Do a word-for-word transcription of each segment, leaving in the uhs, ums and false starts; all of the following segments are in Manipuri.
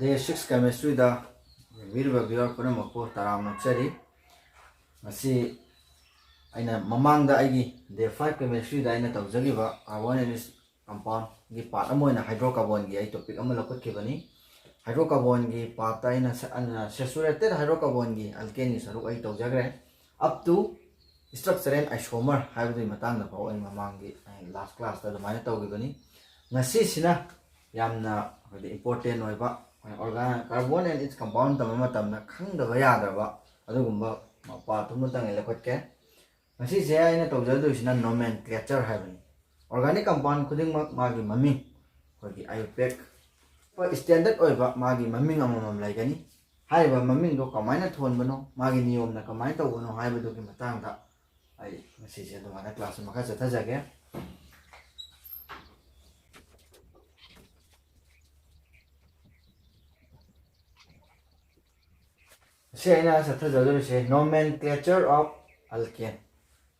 Day six chemistryꯗ ꯌꯦꯡꯕꯤꯔꯤꯕ viewer ꯄꯨꯝꯅꯃꯛꯄꯨ ꯇꯔꯥꯝꯅ ꯑꯣꯛꯆꯔꯤ꯫ ꯉꯁꯤ ꯑꯩꯅ ꯃꯃꯥꯡꯗ ꯑꯩꯒꯤ day five chemistryꯗ ꯑꯩꯅ ꯇꯧꯖꯈꯤꯕ carbon and its compoundꯒꯤ part ꯑꯃ ꯑꯣꯏꯅ hydrocarbonꯒꯤ ꯑꯩ topic ꯑꯃ ꯂꯧꯈꯠꯈꯤꯕꯅꯤ꯫ Hydrocarbonꯒꯤ partꯇ ꯑꯩꯅ ꯁ-, ꯑꯩꯅ saturated hydrocarboꯟꯒꯤ alkaneꯒꯤ ꯁꯔꯨꯛ ꯑꯩ ꯇꯧꯖꯈ꯭ꯔꯦ꯫ Up to structure and isomer ꯍꯥꯏꯕꯗꯨꯒꯤ ꯃꯇꯥꯡꯗ ꯐꯥꯎ ꯑꯩ ꯃꯃꯥꯡꯒꯤ ꯑꯩ last classꯇ ꯑꯗꯨꯃꯥꯏꯅ ꯇꯧꯈꯤꯕꯅꯤ꯫ ꯉꯁꯤꯁꯤꯅ ꯌꯥꯝꯅ ꯍꯥꯏꯗꯤ important ꯑꯣꯏꯕ organ-, carbon and its compound ꯇꯝꯕ ꯃꯇꯝꯗ ꯈꯪꯗꯕ ꯌꯥꯗ꯭ꯔꯕ ꯑꯗꯨꯒꯨꯝꯕ part ꯑꯃꯇꯪ ꯑꯩ ꯂꯧꯈꯠꯀꯦ꯫ ꯉꯁꯤꯁꯦ ꯑꯩꯅ ꯇꯧꯖꯗꯣꯏꯁꯤꯅ nomenclature ꯍꯥꯏꯕꯅꯤ꯫ Organic compound ꯈꯨꯗꯤꯡꯃꯛ ꯃꯥꯒꯤ ꯃꯃꯤꯡ, ꯑꯩꯈꯣꯏꯒꯤ IUPAC standard ꯑꯣꯏꯕ ꯃꯥꯒꯤ ꯃꯃꯤꯡ ꯑꯃꯃꯝ ꯂꯩꯒꯅꯤ꯫ ꯍꯥꯏꯔꯤꯕ ꯃꯃꯤꯡꯗꯣ ꯀꯃꯥꯏꯅ ꯊꯣꯟꯕꯅꯣ, ꯃꯥꯒꯤ ꯅꯤꯌꯣꯝꯅ ꯀꯃꯥꯏꯅ ꯇꯧꯕꯅꯣ ꯍꯥꯏꯕꯗꯨꯒꯤ ꯃꯇꯥꯡꯗ ꯑꯩ ꯉꯁꯤꯁꯦ ꯑꯗꯨꯃꯥꯏꯅ class ꯃꯈꯥ ꯆꯠꯊꯖꯒꯦ꯫ ꯁꯤ ꯑꯩꯅ ꯆꯠꯊꯖꯗꯣꯔꯤꯁꯦ nomenclature of alkane꯫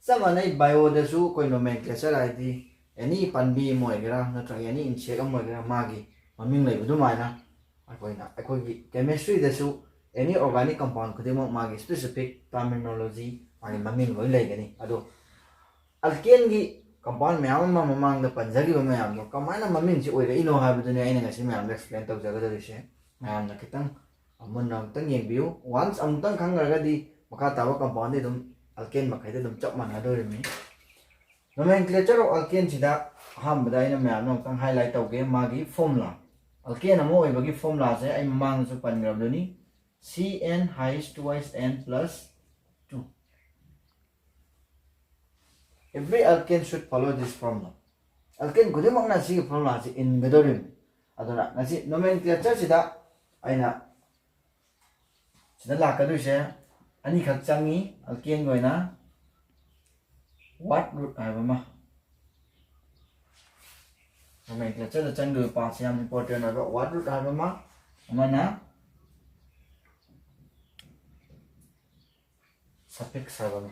ꯆꯞ ꯃꯥꯟꯅꯩ, bioꯗꯁꯨ ꯑꯩꯈꯣꯏ nomenclature ꯍꯥꯏꯗꯤ any ꯄꯥꯝꯕꯤ ꯑꯃ ꯑꯣꯏꯒꯦꯔꯥ ꯅꯠꯇ꯭ꯔꯒ any insect ꯑꯃ ꯑꯣꯏꯒꯦꯔꯥ ꯃꯥꯒꯤ ꯃꯃꯤꯡ ꯂꯩꯕ ꯑꯗꯨꯃꯥꯏꯅ ꯑꯩꯈꯣꯏꯅ ꯑꯩꯈꯣꯏꯒꯤ chemistryꯗꯁꯨ any organic compound ꯈꯨꯗꯤꯡꯃꯛ ꯃꯥꯒꯤ specific terminology, ꯃꯥꯒꯤ ꯃꯃꯤꯡ ꯂꯣꯏ ꯂꯩꯒꯅꯤ꯫ ꯑꯗꯣ alkaneꯒꯤ compound ꯃꯌꯥꯝ ꯑꯃ ꯃꯃꯥꯡꯗ ꯄꯟꯖꯈꯤꯕ ꯃꯌꯥꯝꯗꯣ ꯀꯃꯥꯏꯅ ꯃꯃꯤꯡꯁꯤ ꯑꯣꯏꯔꯛꯏꯅꯣ ꯍꯥꯏꯕꯗꯨꯅꯤ ꯑꯩꯅ ꯉꯁꯤ ꯃꯌꯥꯝꯗ explain ꯇꯧꯖꯒꯗꯧꯔꯤꯁꯦ꯫ ꯃꯌꯥꯝꯅ ꯈꯤꯇꯪ ꯃꯨꯟꯅ ꯑꯃꯨꯛꯇꯪ ꯌꯦꯡꯕꯤꯌꯨ꯫ Once ꯑꯃꯨꯛꯇꯪ ꯈꯪꯈ꯭ꯔꯒꯗꯤ ꯃꯈꯥ ꯇꯥꯕ compoundꯗꯤ ꯑꯗꯨꯝ alkane ꯃꯈꯩꯗꯤ ꯑꯗꯨꯝ ꯆꯞ ꯃꯥꯟꯅꯗꯣꯔꯤꯕꯅꯤ꯫ Nomenclature of alkaneꯁꯤꯗ ꯑꯍꯥꯟꯕꯗ ꯑꯩꯅ ꯃꯌꯥꯝꯗ ꯑꯃꯨꯛꯇꯪ highlight ꯇꯧꯒꯦ, ꯃꯥꯒꯤ formula꯫ Alkane ꯑꯃ ꯑꯣꯏꯕꯒꯤ formulaꯁꯦ ꯑꯩ ꯃꯃꯥꯡꯗꯁꯨ ꯄꯟꯈ꯭ꯔꯕꯗꯨꯅꯤ, C N H two S N plus two꯫ Every alkane should follow this formula. Alkane ꯈꯨꯗꯤꯡꯃꯛꯅ ꯁꯤꯒꯤ formulaꯁꯤ ꯏꯟꯒꯗꯧꯔꯤꯕꯅꯤ꯫ ꯑꯗꯨꯅ ꯉꯁꯤ nomenclatureꯁꯤꯗ ꯑꯩꯅ ꯁꯤꯗ ꯂꯥꯛꯀꯗꯣꯏꯁꯦ ꯑꯅꯤꯈꯛ ꯆꯪꯉꯤ꯫ Alkaneꯒꯤ ꯑꯣꯏꯅ word root ꯍꯥꯏꯕ ꯑꯃ, nomenclatureꯗ ꯆꯪꯗꯣꯏꯕ partꯁꯦ ꯌꯥꯝ important ꯑꯣꯏꯕ word root ꯍꯥꯏꯕ ꯑꯃ, ꯑꯃꯅ suffix ꯍꯥꯏꯕ ꯑꯃ꯫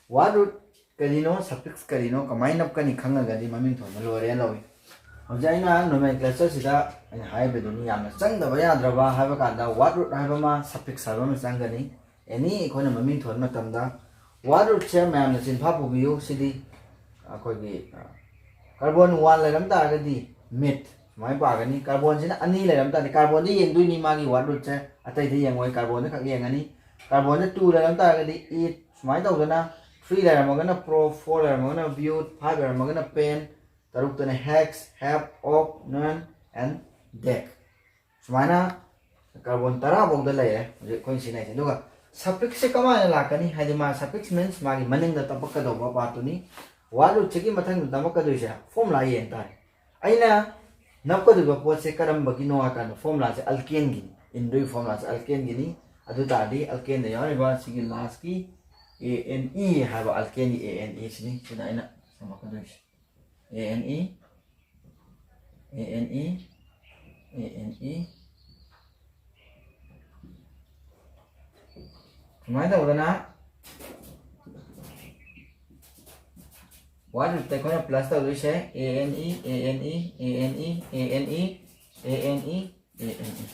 Word root ꯀꯔꯤꯅꯣ, suffix ꯀꯔꯤꯅꯣ, ꯀꯃꯥꯏꯅ ꯅꯞꯀꯅꯤ ꯈꯪꯉꯒꯗꯤ ꯃꯃꯤꯡ ꯊꯣꯟꯕ ꯂꯣꯏꯔꯦ ꯂꯧꯏ꯫ ꯍꯧꯖꯤꯛ ꯑꯩꯅ nomenclatureꯁꯤꯗ ꯑꯩꯅ ꯍꯥꯏꯕꯗꯨꯅꯤ, ꯌꯥꯝꯅ ꯆꯪꯗꯕ ꯌꯥꯗ꯭ꯔꯕ ꯍꯥꯏꯕ ꯀꯥꯟꯗ word root ꯍꯥꯏꯕ ꯑꯃ, suffix ꯍꯥꯏꯕ ꯑꯃ ꯆꯪꯒꯅꯤ꯫ Any ꯑꯩꯈꯣꯏꯅ ꯃꯃꯤꯡ ꯊꯣꯟꯕ ꯃꯇꯝꯗ word rootꯁꯦ ꯃꯌꯥꯝꯅ ꯆꯤꯟꯐꯥ ꯄꯨꯕꯤꯌꯨ꯫ ꯁꯤꯗꯤ ꯑꯩꯈꯣꯏꯒꯤ carbon one ꯂꯩꯔꯝ ꯇꯥꯔꯒꯗꯤ mid ꯁꯨꯃꯥꯏꯅ ꯄꯥꯒꯅꯤ꯫ Carbonꯁꯤꯅ ꯑꯅꯤ ꯂꯩꯔꯝ ꯇꯥꯔꯗꯤ carbonꯗ ꯌꯦꯡꯗꯣꯏꯅꯤ ꯃꯥꯒꯤ word rootꯁꯦ, ꯑꯇꯩꯗ ꯌꯦꯡꯉꯣꯏ, carbonꯗ ꯈꯛ ꯌꯦꯡꯉꯅꯤ꯫ Carbonꯗ two ꯂꯩꯔꯝ ꯇꯥꯔꯒꯗꯤ it ꯁꯨꯃꯥꯏꯅ ꯇꯧꯗꯅ, three ꯂꯩꯔꯝꯃꯒꯅ pro, four ꯂꯩꯔꯝꯃꯒꯅ but, five ꯂꯩꯔꯝꯃꯒꯅ pen, ꯇꯔꯨꯛꯇꯅ hex, hep, oc, non and dec꯫ ꯁꯨꯃꯥꯏꯅ carbon ꯇꯔꯥ ꯐꯥꯎꯗ ꯂꯩꯔꯦ ꯍꯧꯖꯤꯛ ꯑꯩꯈꯣꯏꯅ ꯁꯤꯖꯤꯟꯅꯔꯤꯁꯦ꯫ ꯑꯗꯨꯒ suffixꯁꯦ ꯀꯃꯥꯏꯅ ꯂꯥꯛꯀꯅꯤ? ꯍꯥꯏꯗꯤ ꯃꯥ suffix means ꯃꯥꯒꯤ ꯃꯅꯤꯡꯗ ꯇꯝꯃꯛꯀꯗꯧꯕ partꯇꯨꯅꯤ꯫ Word rootꯁꯤꯒꯤ ꯃꯊꯪꯗ ꯇꯝꯃꯛꯀꯗꯣꯏꯁꯦ formula ꯌꯦꯡ ꯇꯥꯔꯦ꯫ ꯑꯩꯅ ꯅꯞꯀꯗꯣꯏꯕ ꯄꯣꯠꯁꯦ ꯀꯔꯝꯕꯒꯤꯅꯣ ꯍꯥꯏ ꯀꯥꯟꯗ formulaꯁꯦ alkaneꯒꯤꯅꯤ, ꯏꯟꯗꯣꯏ formulaꯁꯦ alkaneꯒꯤꯅꯤ꯫ ꯑꯗꯨ ꯇꯥꯔꯗꯤ alkaneꯗ ꯌꯥꯎꯔꯤꯕ ꯁꯤꯒꯤ lastꯀꯤ A N E ꯍꯥꯏꯕ alkaneꯒꯤ A N E ꯁꯤꯅꯤ ꯁꯤꯗ ꯑꯩꯅ ꯇꯝꯃꯛꯀꯗꯣꯏꯁꯦ꯫ A N E, A N E, A N E꯫ ꯁꯨꯃꯥꯏꯅ ꯇꯧꯗꯅ word rootꯇ ꯑꯩꯈꯣꯏꯅ plus ꯇꯧꯗꯣꯏꯁꯦ A N E, A N E, A N E, A N E, A N E, A N E, A N E꯫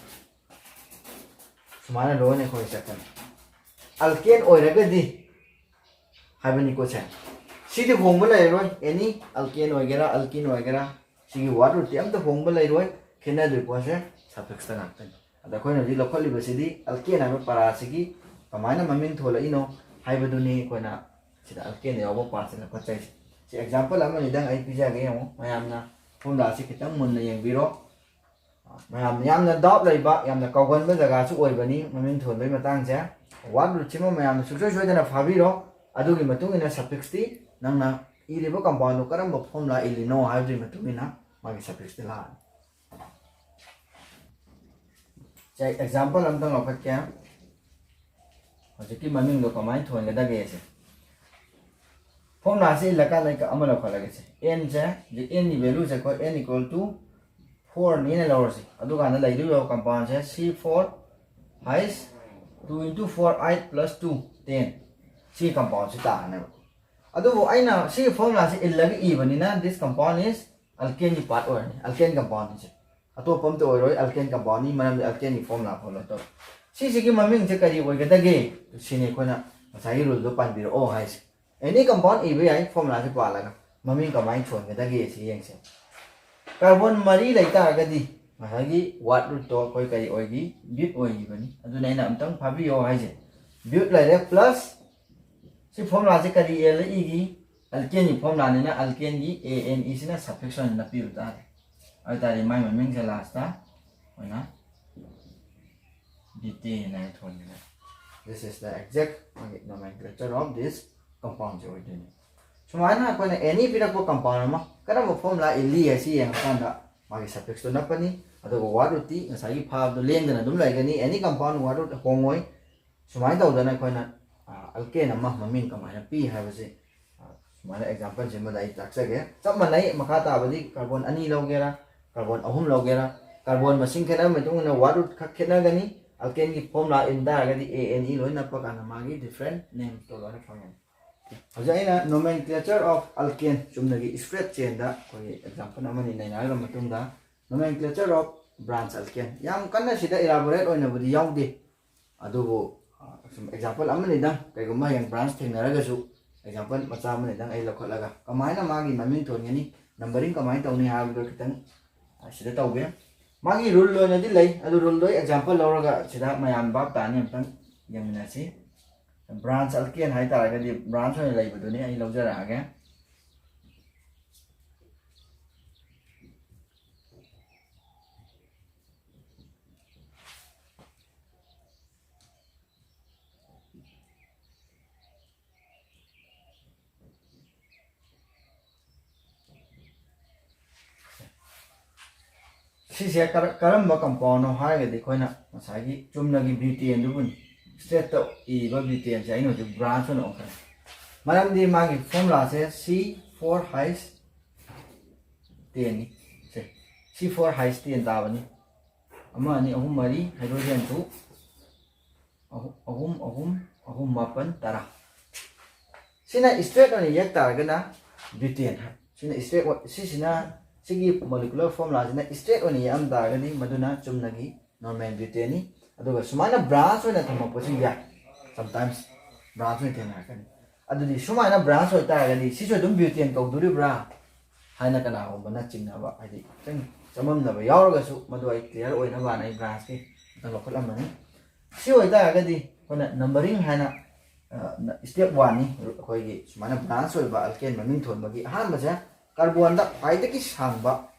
ꯁꯨꯃꯥꯏꯅ ꯂꯣꯏꯅ ꯑꯩꯈꯣꯏ ꯆꯠꯀꯅꯤ꯫ Alkane ꯑꯣꯏꯔꯒꯗꯤ ꯍꯥꯏꯕꯅꯤꯀꯣ ꯁꯦ꯫ ꯁꯤꯗꯤ ꯍꯣꯡꯕ ꯂꯩꯔꯔꯣꯏ, any alkane ꯑꯣꯏꯒꯦꯔꯥ alkene ꯑꯣꯏꯒꯦꯔꯥ꯫ ꯁꯤꯒꯤ word rootꯇꯤ ꯑꯝꯇ ꯍꯣꯡꯕ ꯂꯩꯔꯣꯏ꯫ ꯈꯦꯠꯅꯗꯣꯏ ꯄꯣꯠꯁꯦ suffixꯇ ꯉꯥꯛꯇꯅꯤ꯫ ꯑꯗ ꯑꯩꯈꯣꯏꯅ ꯍꯧꯖꯤꯛ ꯂꯧꯈꯠꯂꯤꯕꯁꯤꯗꯤ alkane ꯍꯥꯏꯕ paraꯁꯤꯒꯤ ꯀꯃꯥꯏꯅ ꯃꯃꯤꯡ ꯊꯣꯜꯂꯛꯏꯅꯣ ꯍꯥꯏꯕꯗꯨꯅꯤ ꯑꯩꯈꯣꯏꯅ ꯁꯤꯗ alkaneꯗ ꯌꯥꯎꯕ partꯁꯦ ꯂꯧꯈꯠꯆꯔꯤꯁꯦ꯫ ꯁꯤ example ꯑꯃꯅꯤꯗꯪ ꯑꯩ ꯄꯤꯖꯒꯦ, ꯌꯦꯡꯉꯨ꯫ ꯃꯌꯥꯝꯅ formulaꯁꯤ ꯈꯤꯇꯪ ꯃꯨꯟꯅ ꯌꯦꯡꯕꯤꯔꯣ꯫ ꯃꯌꯥꯝ ꯌꯥꯝꯅ doubt ꯂꯩꯕ, ꯌꯥꯝꯅ ꯀꯥꯎꯒꯟꯕ ꯖꯒꯥꯁꯨ ꯑꯣꯏꯕꯅꯤ ꯃꯃꯤꯡ ꯊꯣꯟꯕꯒꯤ ꯃꯇꯥꯡꯁꯦ꯫ Word rootꯁꯤꯃ ꯃꯌꯥꯝꯅ ꯁꯨꯡꯁꯣꯏ ꯁꯣꯏꯗꯅ ꯐꯥꯕꯤꯔꯣ꯫ ꯑꯗꯨꯒꯤ ꯃꯇꯨꯡ ꯏꯟꯅ suffixꯇꯤ ꯅꯪꯅ ꯏꯔꯤꯕ compoundꯗꯣ ꯀꯔꯝꯕ formula ꯏꯜꯂꯤꯅꯣ ꯍꯥꯏꯕꯗꯨꯒꯤ ꯃꯇꯨꯡ ꯏꯟꯅ ꯃꯥꯒꯤ suffixꯇꯤ ꯂꯥꯛꯑꯅꯤ꯫ ꯁꯦ, example ꯑꯝꯇꯪ ꯂꯧꯈꯠꯀꯦ꯫ ꯍꯧꯖꯤꯛꯀꯤ ꯃꯃꯤꯡꯗꯣ ꯀꯃꯥꯏꯅ ꯊꯣꯟꯒꯗꯒꯦꯁꯦ꯫ Formulaꯁꯦ ꯏꯜꯂꯀꯥꯟꯗ ꯑꯩ ꯑꯃ ꯂꯧꯈꯠꯂꯒꯦꯁꯦ꯫ Nꯁꯦ, ꯍꯧꯖꯤꯛ Nꯒꯤ valueꯁꯦ ꯑꯩꯈꯣꯏ N equal to fourꯅꯦꯅ ꯂꯧꯔꯁꯤ꯫ ꯑꯗꯨꯀꯥꯟꯗ ꯂꯩꯗꯣꯏꯕ compoundꯁꯦ C four H two into four, eight plus two, ten꯫ ꯁꯤ compoundꯁꯤ ꯇꯥꯔꯅꯦꯕ꯫ ꯑꯗꯨꯕꯨ ꯑꯩꯅ ꯁꯤꯒꯤ formulaꯁꯤ ꯏꯜꯂꯒ ꯏꯕꯅꯤꯅ this compound is ꯑꯜꯀꯦꯟꯒꯤ ꯄꯥꯔꯠ ꯑꯣꯏꯔꯅꯤ, ꯑꯜꯀꯦꯟ ꯀꯝꯄꯥꯎꯟꯁꯦ꯫ ꯑꯇꯣꯞꯄ ꯑꯝꯇ ꯑꯣꯏꯔꯣꯏ, ꯑꯜꯀꯦꯟ ꯀꯝꯄꯥꯎꯟꯅꯤ, ꯃꯔꯝꯗꯤ ꯑꯜꯀꯦꯟꯒꯤ ꯐꯣꯔꯃꯨꯂꯥ ꯐꯣꯂꯣ ꯇꯧ꯫ ꯁꯤꯁꯤꯒꯤ ꯃꯃꯤꯡꯁꯦ ꯀꯔꯤ ꯑꯣꯏꯒꯗꯒꯦ? ꯁꯤꯅꯤ ꯑꯩꯈꯣꯏꯅ ꯉꯁꯥꯏꯒꯤ ꯔꯨꯜꯗꯣ ꯄꯥꯟꯕꯤꯔꯛꯑꯣ ꯍꯥꯏꯁꯦ꯫ ꯑꯦꯅꯤ ꯀꯝꯄꯥꯎꯟ ꯏꯕ ꯌꯥꯏ, ꯐꯣꯔꯃꯨꯂꯥꯁꯦ ꯄꯥꯜꯂꯒ꯫ ꯃꯃꯤꯡ ꯀꯃꯥꯏꯅ ꯊꯣꯟꯒꯗꯒꯦ ꯁꯤ ꯌꯦꯡꯁꯦ꯫ ꯀꯥꯔꯕꯣꯟ ꯃꯔꯤ ꯂꯩ ꯇꯥꯔꯒꯗꯤ ꯉꯁꯥꯏꯒꯤ ꯋꯥꯔꯠ ꯔꯨꯠꯇꯣ ꯑꯩꯈꯣꯏ ꯀꯔꯤ ꯑꯣꯏꯈꯤ? ꯕ꯭ꯌꯨꯠ ꯑꯣꯏꯈꯤꯕꯅꯤ꯫ ꯑꯗꯨꯅ ꯑꯩꯅ ꯑꯝꯇꯪ ꯐꯥꯕꯤꯌꯣ ꯍꯥꯏꯁꯦ꯫ ꯕ꯭ꯌꯨꯠ ꯂꯩꯔꯦ, ꯄ꯭ꯂꯁ ꯁꯤ ꯐꯣꯔꯃꯨꯂꯥꯁꯦ ꯀꯔꯤ ꯑꯦꯜꯗ ꯏꯈꯤ? ꯑꯜꯀꯦꯟꯒꯤ ꯐꯣꯔꯃꯨꯂꯥꯅꯤꯅ ꯑꯜꯀꯦꯟꯒꯤ ꯑꯦ ꯑꯦꯟ ꯏꯁꯤꯅ ꯁꯐꯤꯛꯁ ꯑꯣꯏꯅ ꯅꯞꯄꯤꯕ ꯇꯥꯔꯦ꯫ ꯑꯗꯨ ꯇꯥꯔꯗꯤ ꯃꯥꯏ ꯃꯃꯤꯡꯁꯦ ꯂꯥꯁꯇ ꯑꯩꯈꯣꯏꯅ ꯕ꯭ꯌꯨꯇꯦꯟ ꯍꯥꯏꯅ ꯊꯣꯟꯒꯅꯤ꯫ This is the exact nomenclature of this compoundꯁꯦ ꯑꯣꯏꯗꯣꯏꯅꯤ꯫ ꯁꯨꯃꯥꯏꯅ ꯑꯩꯈꯣꯏꯅ ꯑꯦꯅꯤ ꯄꯤꯔꯛꯄ ꯀꯝꯄꯥꯎꯟ ꯑꯃ ꯀꯔꯝꯕ ꯐꯣꯔꯃꯨꯂꯥ ꯏꯜꯂꯤ ꯍꯥꯏꯁꯤ ꯌꯦꯡꯉꯀꯥꯟꯗ ꯃꯥꯒꯤ ꯁꯐꯤꯛꯁꯇꯣ ꯅꯞꯄꯅꯤ꯫ ꯑꯗꯨꯒ ꯋꯥꯔꯠ ꯔꯨꯠꯇꯤ ꯉꯁꯥꯏꯒꯤ ꯐꯥꯕꯗꯣ ꯂꯦꯡꯗꯅ ꯑꯗꯨꯝ ꯂꯩꯒꯅꯤ꯫ ꯑꯦꯅꯤ ꯀꯝꯄꯥꯎꯟ ꯋꯥꯔꯠ ꯔꯨꯠ ꯍꯣꯡꯉꯣꯏ꯫ ꯁꯨꯃꯥꯏꯅ ꯇꯧꯗꯅ ꯑꯩꯈꯣꯏꯅ ꯑꯜꯀꯦꯟ ꯑꯃ ꯃꯃꯤꯡ ꯀꯃꯥꯏꯅ ꯄꯤ ꯍꯥꯏꯕꯁꯤ, ꯑ, ꯁꯨꯃꯥꯏꯅ ꯑꯦꯛꯖꯥꯝꯄꯜꯁꯤꯃꯗ ꯑꯩ ꯇꯥꯛꯆꯒꯦ꯫ ꯆꯞ ꯃꯥꯟꯅꯩ, ꯃꯈꯥ ꯇꯥꯕꯗꯤ ꯀꯥꯔꯕꯣꯟ ꯑꯅꯤ ꯂꯧꯒꯦꯔꯥ, ꯀꯥꯔꯕꯣꯟ ꯑꯍꯨꯝ ꯂꯧꯒꯦꯔꯥ, ꯀꯥꯔꯕꯣꯟ ꯃꯁꯤꯡ ꯈꯦꯠꯅꯕ ꯃꯇꯨꯡ ꯏꯟꯅ ꯋꯥꯔꯠ ꯔꯨꯠ ꯈꯛ ꯈꯦꯠꯅꯒꯅꯤ꯫ ꯑꯜꯀꯦꯟꯒꯤ ꯐꯣꯔꯃꯨꯂꯥ ꯏꯟ ꯇꯥꯔꯒꯗꯤ ꯑꯦ ꯑꯦꯟ ꯏ ꯂꯣꯏ ꯅꯞꯄ ꯀꯥꯟꯗ ꯃꯥꯒꯤ ꯗꯤꯐ꯭ꯔꯦꯟ ꯅꯦꯝꯇꯣ ꯂꯣꯏꯅ ꯐꯪꯒꯅꯤ꯫ ꯍꯧꯖꯤꯛ ꯑꯩꯅ nomenclature of alkane ꯆꯨꯝꯅꯒꯤ ꯏꯁꯇ꯭ꯔꯦꯠ ꯆꯦꯟꯗ ꯑꯩꯈꯣꯏꯒꯤ ꯑꯦꯛꯖꯥꯝꯄꯜ ꯑꯃꯅꯤ ꯅꯩꯅꯔꯕ ꯃꯇꯨꯡꯗ, nomenclature of branch alkane ꯌꯥꯝ ꯀꯟꯅ ꯁꯤꯗ ꯏꯂꯥꯕꯣꯔꯦꯠ ꯑꯣꯏꯅꯕꯨꯗꯤ ꯌꯥꯎꯗꯦ, ꯑꯗꯨꯕꯨ, ꯑ, ꯁꯨꯝ ꯑꯦꯛꯖꯥꯝꯄꯜ ꯑꯃꯅꯤꯗꯪ, ꯀꯩꯒꯨꯝꯕ ꯍꯌꯦꯡ ꯕ꯭ꯔꯥꯟꯁ ꯊꯦꯡꯅꯔꯒꯁꯨ ꯑꯦꯛꯖꯥꯝꯄꯜ ꯃꯆꯥ ꯑꯃꯅꯤꯗꯪ ꯑꯩ ꯂꯧꯈꯠꯂꯒ ꯀꯃꯥꯏꯅ ꯃꯥꯒꯤ ꯃꯃꯤꯡ ꯊꯣꯟꯒꯅꯤ, ꯅꯝꯕꯔꯤꯡ ꯀꯃꯥꯏꯅ ꯇꯧꯅꯤ ꯍꯥꯏꯕꯗꯣ ꯈꯤꯇꯪ, ꯑ, ꯁꯤꯗ ꯇꯧꯒꯦ꯫ ꯃꯥꯒꯤ ꯔꯨꯜ ꯑꯣꯏꯅꯗꯤ ꯂꯩ, ꯑꯗꯨ ꯔꯨꯜꯗꯣ ꯑꯩ ꯑꯦꯛꯖꯥꯝꯄꯜ ꯂꯧꯔꯒ ꯁꯤꯗ ꯃꯌꯥꯝ ꯚꯥꯞ ꯇꯥꯅꯤ ꯑꯝꯇꯪ ꯌꯦꯡꯃꯤꯟꯅꯁꯤ꯫ ꯕ꯭ꯔꯥꯟꯁ ꯑꯜꯀꯦꯟ ꯍꯥꯏꯇꯥꯔꯒꯗꯤ ꯕ꯭ꯔꯥꯟꯁ ꯑꯣꯏꯅ ꯂꯩꯕꯗꯨꯅꯤ ꯑꯩ ꯂꯧꯖꯔꯛꯑꯒꯦ꯫ ꯁꯤꯁꯦ ꯀꯔ-, ꯀꯔꯝꯕ ꯀꯝꯄꯥꯎꯟꯅꯣ ꯍꯥꯏꯔꯒꯗꯤ ꯑꯩꯈꯣꯏꯅ ꯉꯁꯥꯏꯒꯤ ꯆꯨꯝꯅꯒꯤ ꯕ꯭ꯌꯨꯇꯦꯟꯗꯨꯕꯨꯅꯤ꯫ ꯏꯁꯇ꯭ꯔꯦꯠꯇ ꯏꯕ ꯕ꯭ꯌꯨꯇꯦꯟꯁꯦ ꯑꯩꯅ ꯍꯧꯖꯤꯛ ꯕ꯭ꯔꯥꯟꯁ ꯑꯣꯏꯅ ꯑꯣꯟꯈ꯭ꯔꯦ꯫ ꯃꯔꯝꯗꯤ ꯃꯥꯒꯤ ꯐꯣꯔꯃꯨꯂꯥꯁꯦ ꯁꯤ ꯐꯣꯔ ꯍꯥꯏꯁ ꯇꯦꯟꯅꯤ꯫ ꯁꯦ, ꯁꯤ ꯐꯣꯔ ꯍꯥꯏꯁ ꯇꯦꯟ ꯇꯥꯕꯅꯤ꯫ ꯑꯃ, ꯑꯅꯤ, ꯑꯍꯨꯝ, ꯃꯔꯤ, ꯍꯥꯏꯗ꯭ꯔꯣꯖꯦꯟ ꯇꯨ, ꯑꯍꯨꯝ, ꯑꯍꯨꯝ, ꯑꯍꯨꯝ, ꯑꯍꯨꯝ, ꯃꯥꯄꯟ, ꯇꯔꯥ꯫ ꯁꯤꯅ ꯏꯁꯇ꯭ꯔꯦꯠ ꯑꯣꯏꯅ ꯌꯦꯛ ꯇꯥꯔꯒꯅ ꯕ꯭ꯌꯨꯇꯦꯟ ꯍꯥꯏ꯫ ꯁꯤꯅ ꯏꯁꯇ꯭ꯔꯦꯠ ꯑꯣꯏ-, ꯁꯤꯁꯤꯅ ꯁꯤꯒꯤ molecular formula ꯁꯤꯅ straight ꯑꯣꯏꯅ ꯌꯦꯛꯑꯝ ꯇꯥꯔꯒꯗꯤ ꯃꯗꯨꯅ ꯆꯨꯝꯅꯒꯤ normal butane ꯅꯤ꯫ ꯑꯗꯨꯒ ꯁꯨꯃꯥꯏꯅ branch ꯑꯣꯏꯅ ꯊꯝꯃꯛꯄꯁꯨ ꯌꯥꯏ, sometimes branch ꯑꯣꯏꯅ ꯊꯦꯡꯅꯔꯛꯀꯅꯤ꯫ ꯑꯗꯨꯗꯤ ꯁꯨꯃꯥꯏꯅ branch ꯑꯣꯏꯇꯥꯔꯒꯗꯤ ꯁꯤꯁꯨ ꯑꯗꯨꯝ butane ꯀꯧꯗꯣꯔꯤꯕ꯭ꯔꯥ ꯍꯥꯏꯅ ꯀꯅꯥꯒꯨꯝꯕꯅ ꯆꯤꯡꯅꯕ, ꯍꯥꯏꯗꯤ ꯈꯤꯇꯪ ꯆꯃꯝꯅꯕ ꯌꯥꯎꯔꯒꯁꯨ, ꯃꯗꯨ ꯑꯩ clear ꯑꯣꯏꯅꯕꯅ ꯑꯩ branch ꯀꯤ ꯑꯝꯇ ꯂꯧꯈꯠꯂꯝꯕꯅꯤ꯫ ꯁꯤ ꯑꯣꯏꯇꯥꯔꯒꯗꯤ ꯑꯩꯈꯣꯏꯅ numbering ꯍꯥꯏꯅ, step one ꯅꯤ꯫ ꯑꯩꯈꯣꯏꯒꯤ ꯁꯨꯃꯥꯏꯅ branch ꯑꯣꯏꯕ alkane ꯃꯃꯤꯡ ꯊꯣꯟꯕꯒꯤ ꯑꯍꯥꯟꯕꯁꯦ carbon ꯗ ꯈ꯭ꯋꯥꯏꯗꯒꯤ ꯁꯥꯡꯕ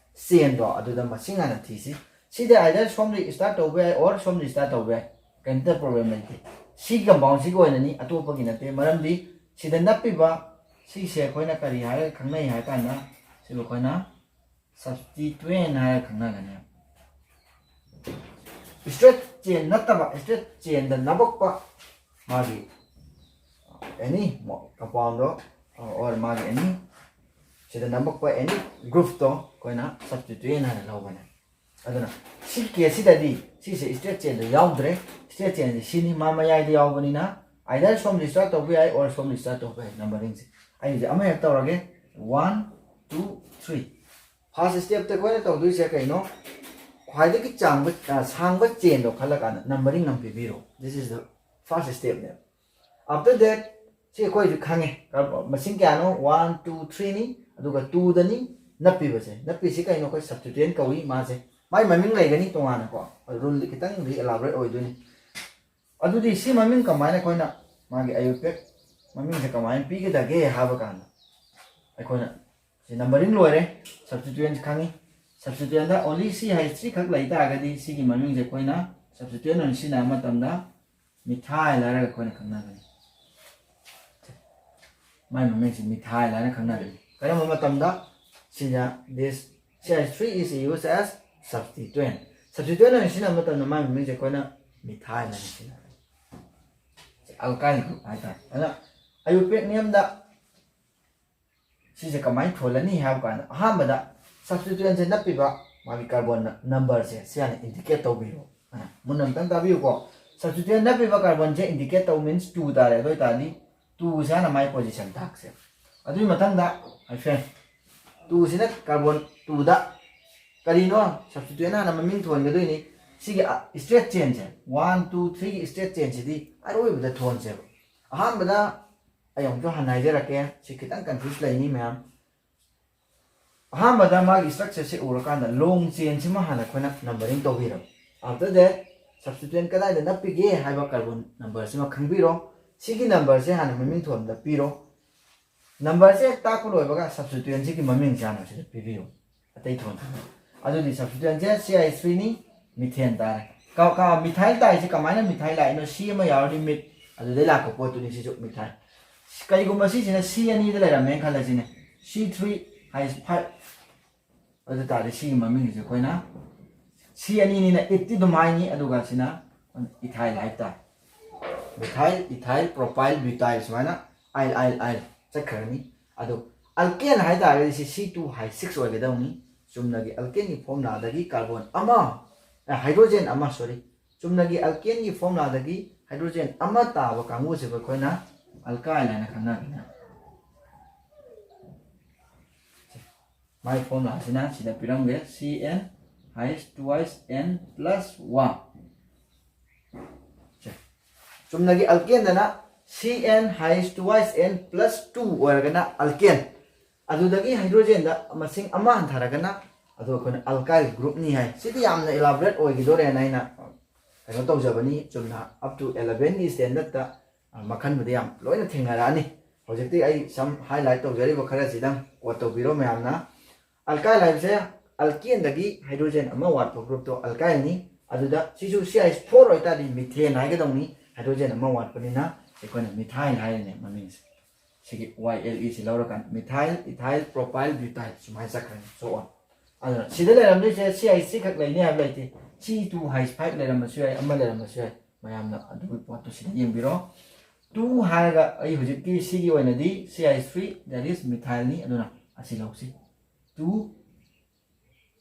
chain ꯗꯣ ꯑꯗꯨꯗ ꯃꯁꯤꯡ ꯍꯥꯟꯅ ꯊꯤꯁꯤ꯫ ꯁꯤꯗꯤ either ꯁꯣꯝꯗꯒꯤ start ꯇꯧꯕ ꯌꯥꯏ or ꯁꯣꯝꯗꯒꯤ start ꯇꯧꯕ ꯌꯥꯏ, ꯀꯔꯤꯝꯇ problem ꯂꯩꯇꯦ꯫ ꯁꯤꯒꯤ compound ꯁꯤꯒꯤ ꯑꯣꯏꯅꯅꯤ, ꯑꯇꯣꯞꯄꯒꯤ ꯅꯠꯇꯦ꯫ ꯃꯔꯝꯗꯤ ꯁꯤꯗ ꯅꯞꯄꯤꯕ ꯁꯤꯁꯦ ꯑꯩꯈꯣꯏꯅ ꯀꯔꯤ ꯍꯥꯏꯔꯒ ꯈꯪꯅꯩ ꯍꯥꯏ ꯀꯥꯟꯗ, ꯁꯤꯕꯨ ꯑꯩꯈꯣꯏꯅ substituent ꯍꯥꯏꯔꯒ ꯈꯪꯅꯒꯅꯤ꯫ Straight chain ꯅꯠꯇꯕ, straight chain ꯗ ꯅꯝꯃꯛꯄ ꯃꯥꯒꯤ any compound ꯗꯣ or ꯃꯥꯒꯤ any ꯁꯤꯗ ꯅꯝꯃꯛꯄ any group ꯇꯣ ꯑꯩꯈꯣꯏꯅ substituent ꯍꯥꯏꯅ ꯂꯧꯒꯅꯤ꯫ ꯑꯗꯨꯅ ꯁꯤ case ꯁꯤꯗꯗꯤ ꯁꯤꯁꯦ straight chain ꯗ ꯌꯥꯎꯗ꯭ꯔꯦ꯫ Straight chain ꯁꯤ ꯁꯤꯅꯤ, ꯃꯥ ꯃꯌꯥꯏꯗ ꯌꯥꯎꯕꯅꯤꯅ either ꯁꯣꯝꯗꯒꯤ start ꯇꯧꯕ ꯌꯥꯏ or ꯁꯣꯝꯗꯒꯤ start ꯇꯧꯕ ꯌꯥꯏ numbering ꯁꯦ꯫ ꯑꯩꯁꯦ ꯑꯃ ꯍꯦꯛ ꯇꯧꯔꯒꯦ, one, two, three꯫ First step ꯇ ꯑꯩꯈꯣꯏꯅ ꯇꯧꯗꯣꯏꯁꯦ ꯀꯩꯅꯣ? ꯈ꯭ꯋꯥꯏꯗꯒꯤ ꯆꯥꯡꯕ, ꯑ, ꯁꯥꯡꯕ chain ꯗꯣ ꯈꯜꯂꯀꯥꯟꯗ numbering ꯑꯃ ꯄꯤꯕꯤꯔꯣ꯫ This is the first step ꯅꯦ꯫ After that, ꯁꯤ ꯑꯩꯈꯣꯏꯁꯨ ꯈꯪꯉꯦ, ꯀꯔꯝꯕ-, ꯃꯁꯤꯡ ꯀꯌꯥꯅꯣ? One, two, three ꯅꯤ, ꯑꯗꯨꯒ two ꯗꯅꯤ ꯅꯞꯄꯤꯕꯁꯦ꯫ ꯅꯞꯄꯤꯁꯤ ꯀꯩꯅꯣ? ꯑꯩꯈꯣꯏ substituent ꯀꯧꯏ ꯃꯥꯁꯦ꯫ ꯃꯥꯏ ꯃꯃꯤꯡ ꯂꯩꯒꯅꯤ ꯇꯣꯉꯥꯟꯅꯀꯣ, rule ꯈꯤꯇꯪ re-elaborate ꯑꯣꯏꯗꯣꯏꯅꯤ꯫ ꯑꯗꯨꯗꯤ ꯁꯤ ꯃꯃꯤꯡ ꯀꯃꯥꯏꯅ ꯑꯩꯈꯣꯏꯅ ꯃꯥꯒꯤ IUPAC ꯃꯃꯤꯡꯁꯦ ꯀꯃꯥꯏꯅ ꯄꯤꯒꯗꯒꯦ ꯍꯥꯏꯕ ꯀꯥꯟꯗ, ꯑꯩꯈꯣꯏꯅ ꯁꯤ numbering ꯂꯣꯏꯔꯦ, substituent ꯈꯪꯉꯤ꯫ Substituent ꯗ only C H three ꯈꯛ ꯂꯩ ꯇꯥꯔꯒꯗꯤ ꯁꯤꯒꯤ ꯃꯃꯤꯡꯁꯦ ꯑꯩꯈꯣꯏꯅ substituent ꯑꯣꯏꯅ ꯁꯤꯖꯤꯟꯅꯕ ꯃꯇꯝꯗ methyl ꯍꯥꯏꯔꯒ ꯑꯩꯈꯣꯏꯅ ꯈꯪꯅꯒꯅꯤ꯫ ꯃꯥꯏ ꯃꯃꯤꯡꯁꯤ methyl ꯍꯥꯏꯅ ꯈꯪꯅꯒꯅꯤ꯫ ꯀꯔꯝꯕ ꯃꯇꯝꯗ? ꯁꯤꯗ this C H three is used as substituent꯫ Substituent ꯑꯣꯏꯅ ꯁꯤꯖꯤꯟꯅꯕ ꯃꯇꯝꯗ ꯃꯥꯏ ꯃꯃꯤꯡꯁꯦ ꯑꯩꯈꯣꯏꯅ methyl ꯍꯥꯏꯅ ꯁꯤꯖꯤꯟꯅꯒꯅꯤ꯫ Alkyl group ꯍꯥꯏꯇꯥꯔꯦ꯫ ꯑꯗꯨꯅ IUPAC ꯅꯤꯌꯝꯗ ꯁꯤꯁꯦ ꯀꯃꯥꯏꯅ ꯊꯣꯜꯂꯅꯤ ꯍꯥꯏꯕ ꯀꯥꯟꯗ, ꯑꯍꯥꯟꯕꯗ substituent ꯁꯦ ꯅꯞꯄꯤꯕ ꯃꯥꯒꯤ carbon number ꯁꯦ ꯁꯤ ꯍꯥꯟꯅ indicate ꯇꯧꯕꯤꯔꯣ꯫ ꯑ, ꯃꯨꯟꯅ ꯑꯝꯇꯪ ꯇꯥꯕꯤꯌꯨꯀꯣ꯫ Substituent ꯅꯞꯄꯤꯕ carbon ꯁꯦ indicate ꯇꯧ means two ꯇꯥꯔꯦ꯫ ꯑꯗꯨ ꯑꯣꯏꯇꯥꯔꯗꯤ two ꯁꯦ ꯍꯥꯟꯅ ꯃꯥꯒꯤ position ꯇꯥꯛꯁꯦ꯫ ꯑꯗꯨꯒꯤ ꯃꯊꯪꯗ hyphen, ꯇꯨꯁꯤꯅ ꯀꯥꯔꯕꯣꯟ ꯇꯨꯗ ꯀꯔꯤꯅꯣ? ꯁꯕꯁꯇꯤꯇ꯭ꯌꯨꯌꯦꯟ ꯍꯥꯟꯅ ꯃꯃꯤꯡ ꯊꯣꯟꯒꯗꯣꯏꯅꯤ꯫ ꯁꯤꯒꯤ ꯏꯁꯇ꯭ꯔꯦꯠ ꯆꯦꯟꯁꯦ, ꯋꯥꯟ ꯇꯨ ꯊ꯭ꯔꯤꯒꯤ ꯏꯁꯇ꯭ꯔꯦꯠ ꯆꯦꯟꯁꯤꯗꯤ ꯑꯔꯣꯏꯕꯗ ꯊꯣꯟꯁꯦꯕ꯫ ꯑꯍꯥꯟꯕꯗ ꯑꯩ ꯑꯃꯨꯛꯁꯨ ꯍꯟꯅ ꯍꯥꯏꯖꯔꯛꯀꯦ, ꯁꯤ ꯈꯤꯇꯪ ꯀꯟꯐ꯭ꯌꯨꯁ ꯂꯩꯅꯤ ꯃꯌꯥꯝ꯫ ꯑꯍꯥꯟꯕꯗ ꯃꯥꯒꯤ ꯏꯁꯇ꯭ꯔꯛꯆꯔꯁꯦ ꯎꯔꯀꯥꯟꯗ ꯂꯣꯡ ꯆꯦꯟꯁꯤꯃ ꯍꯥꯟꯅ ꯑꯩꯈꯣꯏꯅ ꯅꯝꯕꯔꯤꯡ ꯇꯧꯕꯤꯔꯣ꯫ ꯑꯥꯐꯇꯔ ꯗꯦꯠ ꯁꯕꯁꯇꯤꯇ꯭ꯌꯨꯌꯦꯟ ꯀꯗꯥꯏꯗ ꯅꯞꯄꯤꯒꯦ ꯍꯥꯏꯕ ꯀꯥꯔꯕꯣꯟ ꯅꯝꯕꯔꯁꯤꯃ ꯈꯪꯕꯤꯔꯣ꯫ ꯁꯤꯒꯤ ꯅꯝꯕꯔꯁꯦ ꯍꯥꯟꯅ ꯃꯃꯤꯡ ꯊꯣꯟꯕꯗ ꯄꯤꯔꯣ꯫ ꯅꯝꯕꯔꯁꯦ ꯍꯦꯛ ꯇꯥꯛꯄ ꯂꯣꯏꯕꯒ ꯁꯕꯁꯇꯤꯇ꯭ꯌꯨꯌꯦꯟꯁꯤꯒꯤ ꯃꯃꯤꯡꯁꯦ ꯍꯥꯟꯅ ꯁꯤꯗ ꯄꯤꯕꯤꯌꯨ꯫ ꯑꯇꯩ ꯊꯣꯟ ꯑꯗꯨꯗꯤ ꯁꯕꯁꯇꯤꯇ꯭ꯌꯨꯌꯦꯟꯁꯦ ꯁꯤ ꯑꯥꯏ ꯊ꯭ꯔꯤꯅꯤ, ꯃꯤꯊꯦꯟ ꯇꯥꯔꯦ꯫ ꯀ- ꯀ- ꯃꯤꯊꯥꯏꯜ ꯇꯥꯏꯁꯦ ꯀꯃꯥꯏꯅ ꯃꯤꯊꯥꯏꯜ ꯂꯥꯛꯏꯅꯣ? ꯁꯤ ꯑꯃ ꯌꯥꯎꯔꯗꯤ ꯃꯤꯠ, ꯑꯗꯨꯗꯩ ꯂꯥꯛꯄ ꯄꯣꯠꯇꯨꯅꯤ ꯁꯤꯁꯨ ꯃꯤꯊꯥꯏꯜ꯫ ꯀꯩꯒꯨꯝꯕ ꯁꯤꯁꯤꯅ ꯁꯤ ꯑꯅꯤꯗ ꯂꯩꯔꯝꯃꯦꯅ ꯈꯜꯂꯁꯤꯅꯦ, ꯁꯤ ꯊ꯭ꯔꯤ ꯍꯥꯏꯁ ꯐꯥꯏꯚ, ꯑꯗꯨ ꯇꯥꯔꯗꯤ ꯁꯤꯒꯤ ꯃꯃꯤꯡꯁꯦ ꯑꯩꯈꯣꯏꯅ ꯁꯤ ꯑꯅꯤꯅꯤꯅ ꯏꯠꯇꯤ ꯑꯗꯨꯝ ꯍꯥꯏꯅꯤ, ꯑꯗꯨꯒ ꯁꯤꯅ ꯏꯊꯥꯏꯜ ꯍꯥꯏꯕ ꯇꯥꯔꯦ꯫ ꯃꯤꯊꯥꯏꯜ, ꯏꯊꯥꯏꯜ, ꯄ꯭ꯔꯣꯄꯥꯏꯜ, ꯕ꯭ꯌꯨꯇꯥꯏꯜ ꯁꯨꯃꯥꯏꯅ ꯑꯥꯏꯜ, ꯑꯥꯏꯜ, ꯑꯥꯏꯜ ꯆꯠꯈ꯭ꯔꯅꯤ꯫ ꯑꯗꯨ ꯑꯜꯀꯦꯟ ꯍꯥꯏ ꯇꯥꯔꯒꯗꯤ ꯁꯤ ꯁꯤ ꯇꯨ ꯍꯥꯏ ꯁꯤꯛꯁ ꯑꯣꯏꯒꯗꯧꯅꯤ꯫ ꯆꯨꯝꯅꯒꯤ ꯑꯜꯀꯦꯟꯒꯤ ꯐꯣꯔꯃꯨꯂꯥꯗꯒꯤ ꯀꯥꯔꯕꯣꯟ ꯑꯃ, ꯑ, ꯍꯥꯏꯗ꯭ꯔꯣꯖꯦꯟ ꯑꯃ, ꯁꯣꯔꯤ, ꯆꯨꯝꯅꯒꯤ ꯑꯜꯀꯦꯟꯒꯤ ꯐꯣꯔꯃꯨꯂꯥꯗꯒꯤ ꯍꯥꯏꯗ꯭ꯔꯣꯖꯦꯟ ꯑꯃ ꯇꯥꯕ ꯀꯥꯡꯕꯨꯁꯤꯕꯨ ꯑꯩꯈꯣꯏꯅ ꯑꯜꯀꯥꯏꯜ ꯍꯥꯏꯅ ꯈꯪꯅꯒꯅꯤ꯫ ꯃꯥꯏ ꯐꯣꯔꯃꯨꯂꯥꯁꯤꯅ ꯁꯤꯗ ꯄꯤꯔꯝꯒꯦ, C N H's two is N plus one. ꯆꯨꯝꯅꯒꯤ ꯑꯜꯀꯦꯟꯗꯅ C N H's two is N plus two ꯑꯣꯏꯔꯒꯅ ꯑꯜꯀꯦꯟ, ꯑꯗꯨꯗꯒꯤ ꯍꯥꯏꯗ꯭ꯔꯣꯖꯦꯟꯗ ꯃꯁꯤꯡ ꯑꯃ ꯍꯟꯊꯔꯒꯅ ꯑꯗꯨ ꯑꯩꯈꯣꯏꯅ ꯑꯜꯀꯥꯏꯜ ꯒ꯭ꯔꯨꯞꯅꯤ ꯍꯥꯏ꯫ ꯁꯤꯗꯤ ꯌꯥꯝꯅ ꯏꯂꯥꯕꯣꯔꯦꯠ ꯑꯣꯏꯈꯤꯗꯣꯔꯦꯅ ꯑꯩꯅ ꯀꯩꯅꯣ ꯇꯧꯖꯕꯅꯤ꯫ ꯆꯨꯝꯅ ꯑꯞ ꯇꯨ ꯑꯦꯂꯚꯦꯟꯒꯤ ꯁ꯭ꯇꯦꯟꯗꯔꯠꯇ ꯃꯈꯟꯕꯨꯗꯤ ꯌꯥꯝ ꯂꯣꯏꯅ ꯊꯦꯡꯅꯔꯛꯑꯅꯤ꯫ ꯍꯧꯖꯤꯛꯇꯤ ꯑꯩ ꯁꯝ ꯍꯥꯏꯂꯥꯏꯠ ꯇꯧꯖꯔꯤꯕ ꯈꯔꯁꯤꯗꯪ ꯀꯣꯠ ꯇꯧꯕꯤꯔꯣ ꯃꯌꯥꯝꯅ꯫ ꯑꯜꯀꯥꯏꯜ ꯍꯥꯏꯕꯁꯦ ꯑꯜꯀꯦꯟꯗꯒꯤ ꯍꯥꯏꯗ꯭ꯔꯣꯖꯦꯟ ꯑꯃ ꯋꯥꯠꯄ ꯒ꯭ꯔꯨꯞꯇꯣ ꯑꯜꯀꯥꯏꯜꯅꯤ꯫ ꯑꯗꯨꯗ ꯁꯤꯁꯨ ꯁꯤ ꯑꯥꯏ ꯐꯣꯔ ꯑꯣꯏꯇꯥꯔꯗꯤ ꯃꯤꯊꯦꯟ ꯍꯥꯏꯒꯗꯧꯅꯤ, ꯍꯥꯏꯗ꯭ꯔꯣꯖꯦꯟ ꯑꯃ ꯋꯥꯠꯄꯅꯤꯅ ꯑꯩꯈꯣꯏꯅ ꯃꯤꯊꯥꯏꯜ ꯍꯥꯏꯔꯤꯅꯦ ꯃꯃꯤꯡꯁꯦ꯫ ꯁꯤꯒꯤ ꯋꯥꯏ ꯑꯦꯜ ꯏꯁꯤ ꯂꯧꯔꯀꯥꯟꯗ ꯃꯤꯊꯥꯏꯜ, ꯏꯊꯥꯏꯜ, ꯄ꯭ꯔꯣꯄꯥꯏꯜ, ꯕ꯭ꯌꯨꯇꯥꯏꯜ ꯁꯨꯃꯥꯏꯅ ꯆꯠꯈ꯭ꯔꯅꯤ꯫ So on꯫ ꯑꯗꯨꯅ ꯁꯤꯗ ꯂꯩꯔꯝꯗꯣꯏꯁꯦ ꯁꯤ ꯑꯥꯏ ꯁꯤ ꯈꯛ ꯂꯩꯅꯤ ꯍꯥꯏꯕ ꯂꯩꯇꯦ꯫ ꯁꯤ ꯇꯨ ꯍꯥꯏꯁ ꯐꯥꯏꯚ ꯂꯩꯔꯝꯕꯁꯨ ꯌꯥꯏ, ꯑꯃ ꯂꯩꯔꯝꯕꯁꯨ ꯌꯥꯏ꯫ ꯃꯌꯥꯝꯅ ꯑꯗꯨꯒꯤ ꯄꯣꯠꯇꯨ ꯁꯤꯗ ꯌꯦꯡꯕꯤꯔꯣ꯫ ꯇꯨ ꯍꯥꯏꯔꯒ ꯑꯩ ꯍꯧꯖꯤꯛꯀꯤ ꯁꯤꯒꯤ ꯑꯣꯏꯅꯗꯤ C I three, that is ꯃꯤꯊꯥꯏꯜꯅꯤ꯫ ꯑꯗꯨꯅ ꯑꯁꯤ ꯂꯧꯁꯤ꯫ Two